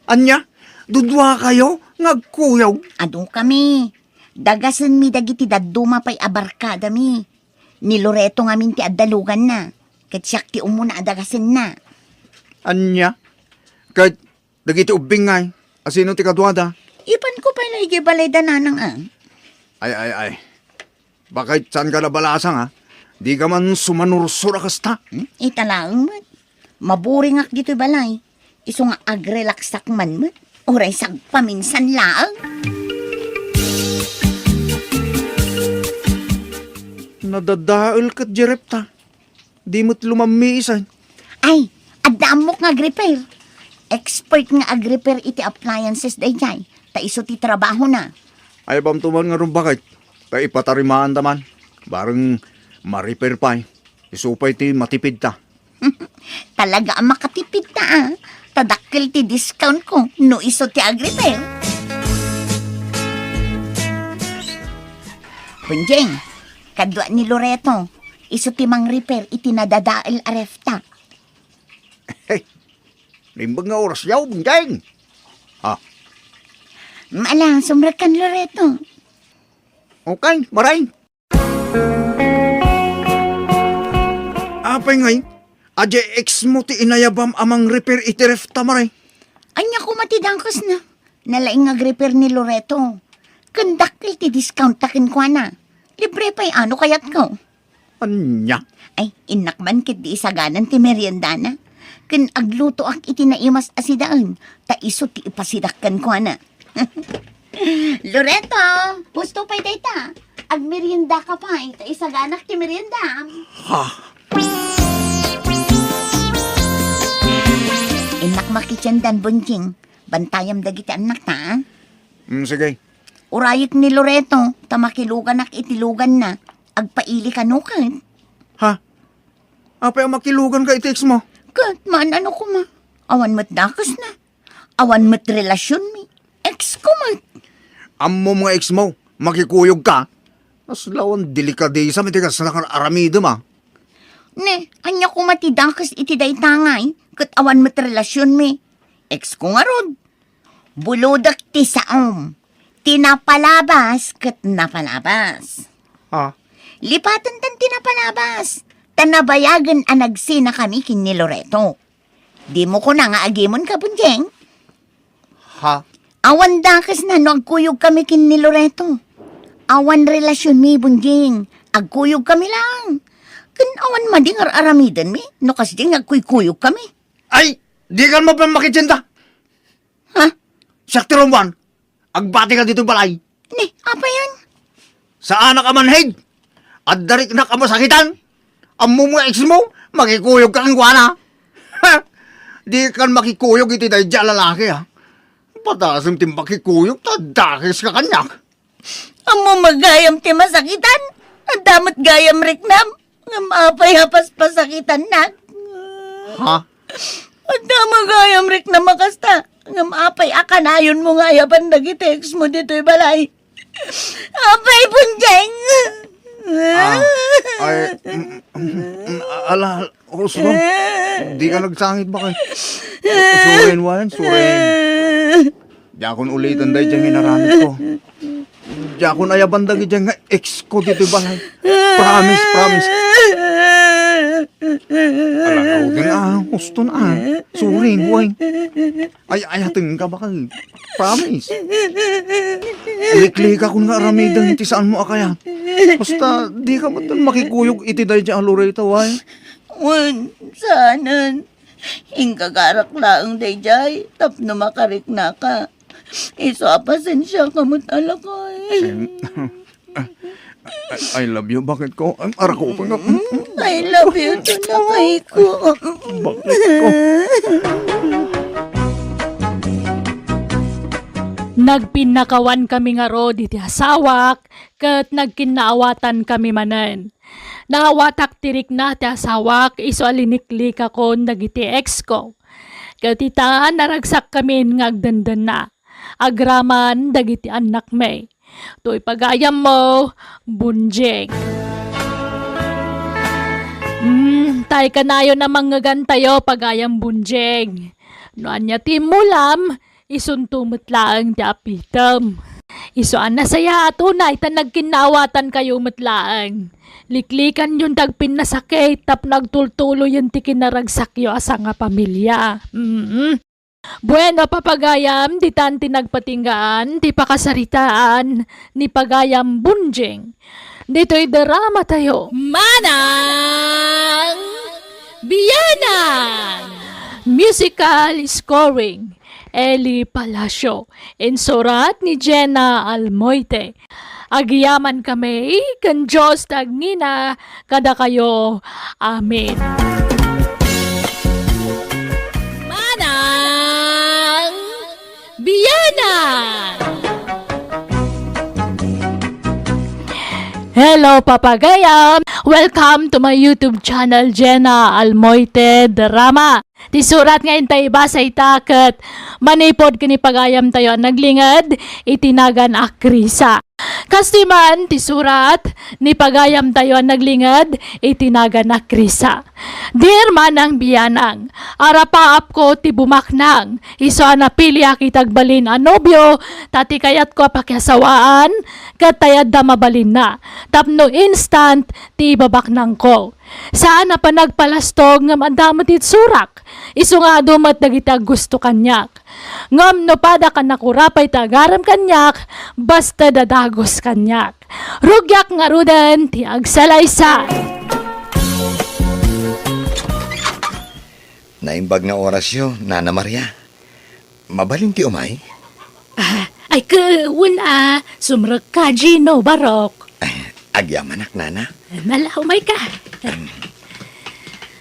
Ania? Duduakayo nga agkuyog? Adu kami. Dagasenmi dagiti dadduma pay a barkadami. Ni Loreto ngamin ti adda luganna. Ket siak ti umuna a dagasenna. Ania? Ket dagiti ubbing ngay, a sino ti kaduada? Ipanko pay la idiay balayda, Nanang, a. Ay, ay, ay. Baket saanka nabalasang, a? Dika man sumanursor a kasta. Hmm? Ita laeng met. Maburingak ditoy balay. Isu nga agrelaksak man met. Uray sagpaminsan laeng. Nadadael ket di repta. Di met lumammiisan. Ay, adda ammok nga agrepair. Expert nga agrepair iti appliances daydiay, ta isu ti trabahona. Ay, bamto man ngarud, baket, ta ipatarimaanda man. Bareng ma-repair pay. Isu pay ti matipidta. Talaga a makatipidta, a. Ta dakkel ti discountko no isu ti agrepair. Bonjing, kadua ni Loreto. Isu ti mangrepair iti nadadael a refta. Naimbag nga orasyo, Bonjing. Ha? Ala, sumrekkan, Loreto. Okay, Mare. Apay ngay, a diay ex mo ti inayabam a mangrepair iti refta, Mare? Ania koma ti dakesna? Nalaing nga agrepair ni Loreto. Ken dakkel ti discount ta kenkuana. Libre pay a no kayatko. Ania? Ay, innak man ketdi isaganan ti meriendana. Ken aglutoak iti naimas a sidaen, ta isu ti ipasidak kenkuana. Loreto, husto pay dayta. Agmeriendaka pay, ta isaganak ti meriendam. Ha? Innak makitiendan, Bonjing. Bantayam dagiti annakta, a? Mm, sige. Urayek ni Loreto, ta makiluganak iti luganna. Agpaili kano ket. Ha? Apay a makiluganka iti ex mo? Ket, maan-ano koma. Awan met dakesna. Awan met relasionmi. Ex ko met. Ammom nga ex mo, makikuyogka. Kasla awan delikadesam iti kasla nga aramidem, a. Ne, ania koma ti dakes iti dayta ngay, ket awan met relasionmi. Ex ko ngarud. Bulodek ti saom. Ti napalabas ket napalabas. Ah. Lipaten tan ti napalabas, ta nabayagen a nagsinakami ken ni Loreto. Dimo kuna nga agimonka, Bunjing? Ha? Awan dakesna no agkuyogkami ken ni Loreto. Awan relasionmi, Bunjing. Agkuyogkami laeng. Ken awan madi nga ar-aramidenmi no kasdi nga agkuykuyogkami. Ay, dikan mapan makitienda. Ha? Siak ti rummuar. Agbatika ditoy balay. Ni, apayen? Saanak a manhid. Adda riknak a masakitan. Ammom nga ex mo, makikuyogka kenkuana. Dikan makikuyog iti daydiay a lalaki, a. Padasem ti makikuyog ta dakeska kaniak. Ammom gayam ti masakitan. Adda met gayam riknam. Ngem apay a paspasakitannak? Ha? Adda met gayam riknam a kasta. Ngem apay a kanayonmo nga ayaban dagiti ex mo ditoy balay? Apay, Bunjing! Ah, ay, mm, mm, mm, ala, Rosebud, dika nagsangit ba kay? Suren, Wan, suren. Diakon uliten daydiay nga inaramidko. Diakon ayaban dagiti nga ex ko ditoy balay. Promise, promise. Alagawden a, huston a. Sorry, boy. Ay, ayatenka ba kay? Promise. Liklikakon nga aramiden ti saanmo a kayat. Basta, dika met makikuyog iti daydiay a Loreto, ay. Wen, saanen. Inggagarak laeng daydiay tapno makariknaka. Isu a pasensiaka met a lakay. Em, I, I love you, bakit ko? Em, arako pa nga. I love you too, lakay ko. Bakit ko? Nagpinnakawan kami ngarud iti asawak, ket nagkinnaawatan kami manen. Naawatak ti rikna ti asawak isu a liniklikakon dagiti ex ko. Ket ita, naragsak kamin nga agdendenna. Agraman dagiti annakmi. Toy pagayammo, Bunjing. Mm, tay kanayon a mangngegantayo, pagayam Bunjing. No ania ti immulam, isunto met laeng ti apitem. Isu a nasayaat unay ta nagkinnaawatankayo met laeng. Liklikanyon ti agpinnasakit tapno agtultuloyen ti kinaragsakyo a sangapamilia. Mm. Bueno, papagayam, ditan ti nagpatinggaan ti pakasaritaan ni pagayam Bunjing ditoy drama tayo. Manang Bianang! Musical scoring, Eli Palacio. Insurat ni Jenna Almoite. Agyamankami ken Dios ti agngina kadakayo. Amen. Manang Bianang! Hello, papagayam! Welcome to my YouTube channel, Jenna Almoite Drama. Ti surat nga intay ibasa ita ket manipud ken ni pagayamtayo a naglinged iti nagan a Krisa. Kastoy man ti surat ni pagayamtayo a naglinged iti nagan a Krisa. Dear Manang Bianang, arapaapko ti bumaknang, isu a napiliak iti agbalin a nobio, ta ti kayatko a pakiasawaan, ket tay adda mabalinna, tapno instant ti ibabaknangko. Saan a panagpalastog ngem adda met itsurak. Isu nga adu met dagiti aggusto kaniak. Ngem no pada a nakurapay ti agarem kaniak, basta dadagus kaniak. Rugiak ngaruden ti agsalaysay. Naimbag nga orasyo, Nana Maria. Mabalin ti umay? Ah, ay, wen a, sumrekka, Gino, barok. Ay, agyamanak, nana. Mala, umayka. Em,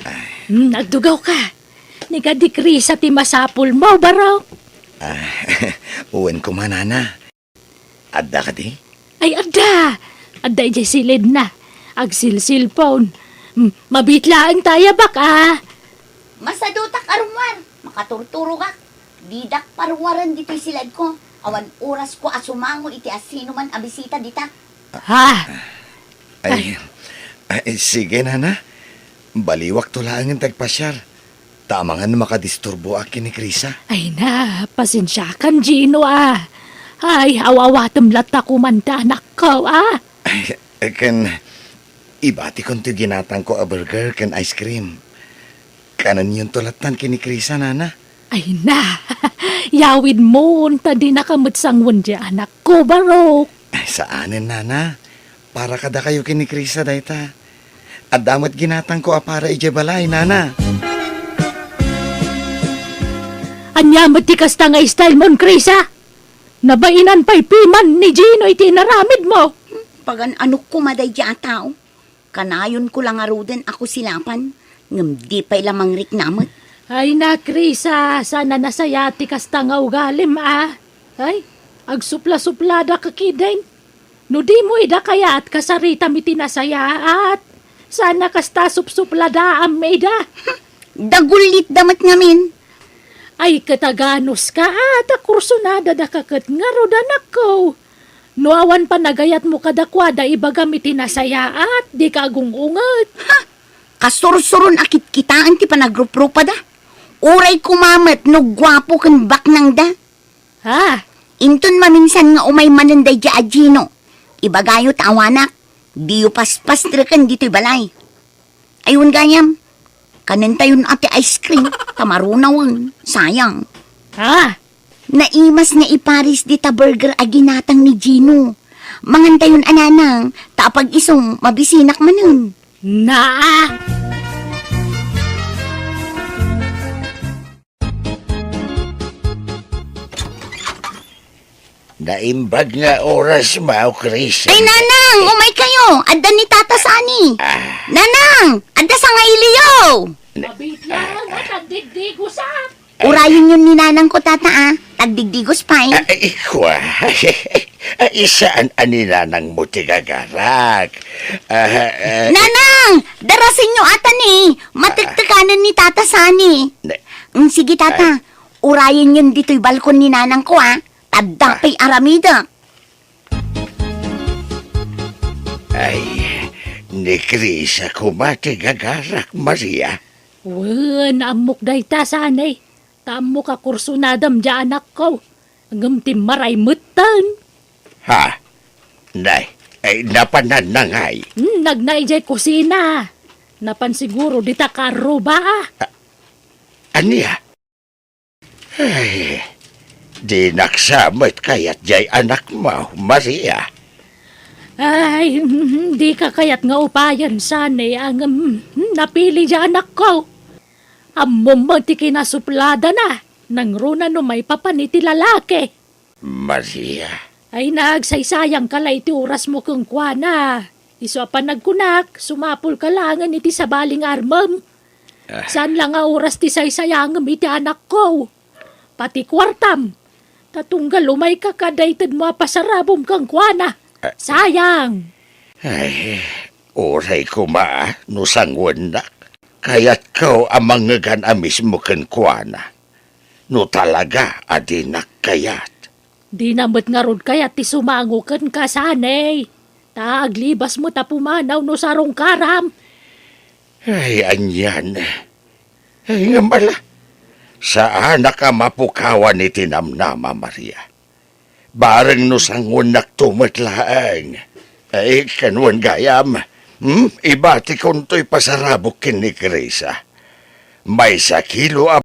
ay. Hmm, agdugawka. Ni kadi Krisa ti masapulmo, barok. Ah, wen koma, nana. Adda kadi? Ay, adda! Adda idiay silidna. Agsilsilpon. Hmm, mabiit laeng ta, bak, a. Masadutak a rummuar. Makaturturogak. Didak parummuaren ditoy siledko. Awan orasko a sumango iti asinoman a bisita dita. Ha? Ay, ay, sige, nana. Baliwakto laengen ti agpasiar. Ta amangan makadisturboak ken ni Krisa. Ay na, pasensiakan, Gino, a. Ay, aw-awatem latta koman ti anakko, a? Ay, ken ibatikon ti ginatangko a burger ken ice cream. Kanenyon to lattan ken ni Krisa, nana. Ay na, yawidmon ta dinaka met sangoen ti anakko, Barok. Ay, saanen, nana. Para kadakayo ken ni Krisa dayta. Adda met ginatangko a para idiay balay, nana. Ania met ti kasta nga style mon, Krisa? Nabainan pay piman ni Gino iti inaramidmo. Hmm, pagan-anok koma daydi a tao. Kanayonko la ngaruden a kusilapan, ngem di pay la mangrikna met. Ay na, Krisa, saan a nasayaat ti kasta nga ugalim, a? Ay, agsupla-supladak ketdin. No dimo ida kayat, kasaritam iti nasayaat. Saan a kasta supsupladaam ida. Dagullitda met ngamin. Ay, ket aganuska, a, ta kursunadadaka ket ngarud, anakko. No awan panagayatmo kadakuada, ibagam iti nasayaat, dika agung-unget. Ha! Kasursuron a kitkitaen ti panagruprupada. Uray koma met no guapo ken baknangda. Ha? Inton maminsan nga umay manen daydi a Gino, ibagayo ta awanak, diyo paspastreken ditoy balay. Ay, wen gayam, kanentayon a ti ice cream, ta marunawen, sayang. Ha? Naimas nga iparis dita burger a ginatang ni Gino. Mangantayon a nanang, ta apag-isu, mabisinak manen. Naa! Naimbag nga oras, Mao Chris. Ay, nanang, umay kayo. Adda ni Tata Sani. Ah. Nanang, adda sangailiyo. Na- Abit lang, ah, ah. Matagdigdigos, ah. Urayen yon ni nanang ko, tata, a. Tagdigdigos pay. Ay, ikwa. Ay, saan a ni nanang mo ti gagarak? Ah, ah. Nanang, darasenyo ata ni. Matektekanen ni Tata Sani. Na- Mm, sige, tata. Ay. Urayen yon ditoy balkon ni nanang ko, a. Adda pay aramidek. Ay, ni Krisa koma ti gagarak, Maria. Wen, ammok dayta, Sani. Ta ammok a kursunadam diay anakko. Ngem timmaray metten. Ha? Nay, ay, napananna ngay? Hmm, nagna idiay kusina. Napan siguro dita karruba, a. A-, ania? Ay, dinak sa met kayat diay anakmo, Maria. Ay, dika kayat nga upayen, Sani, a ngem, napili diay anakko. Ammom met ti kinasupladana, nangruna no maipapan iti lalaki. Maria. Ay, nagsaysayangka la iti orasmo kenkuana. Isu a panagkunak, sumapulka laengen iti sabali nga armem. Ah. Saan la nga oras ti saysayangem iti anakko. Pati kuartam. Ta tunggal umayka kada itedmo a pasarabom kenkuana. Ah. Sayang! Ay, uray koma no sangoennak. Kayatko a mangngegan a mismo kenkuana. No talaga a dinak kayat. Dina met ngarud kayat ti sumango kenka, Sani. Ta aglibas met a pumanaw no sarungkaram. Ay, anian. Ay, ngem ala. Saanak a mapukawan iti namnama, Maria. Bareng no sangoennakto met laeng. Ay, ken wen gayam. Hmm? Ibatikontoy pasarabok ken ni Krisa. Maysa kilo a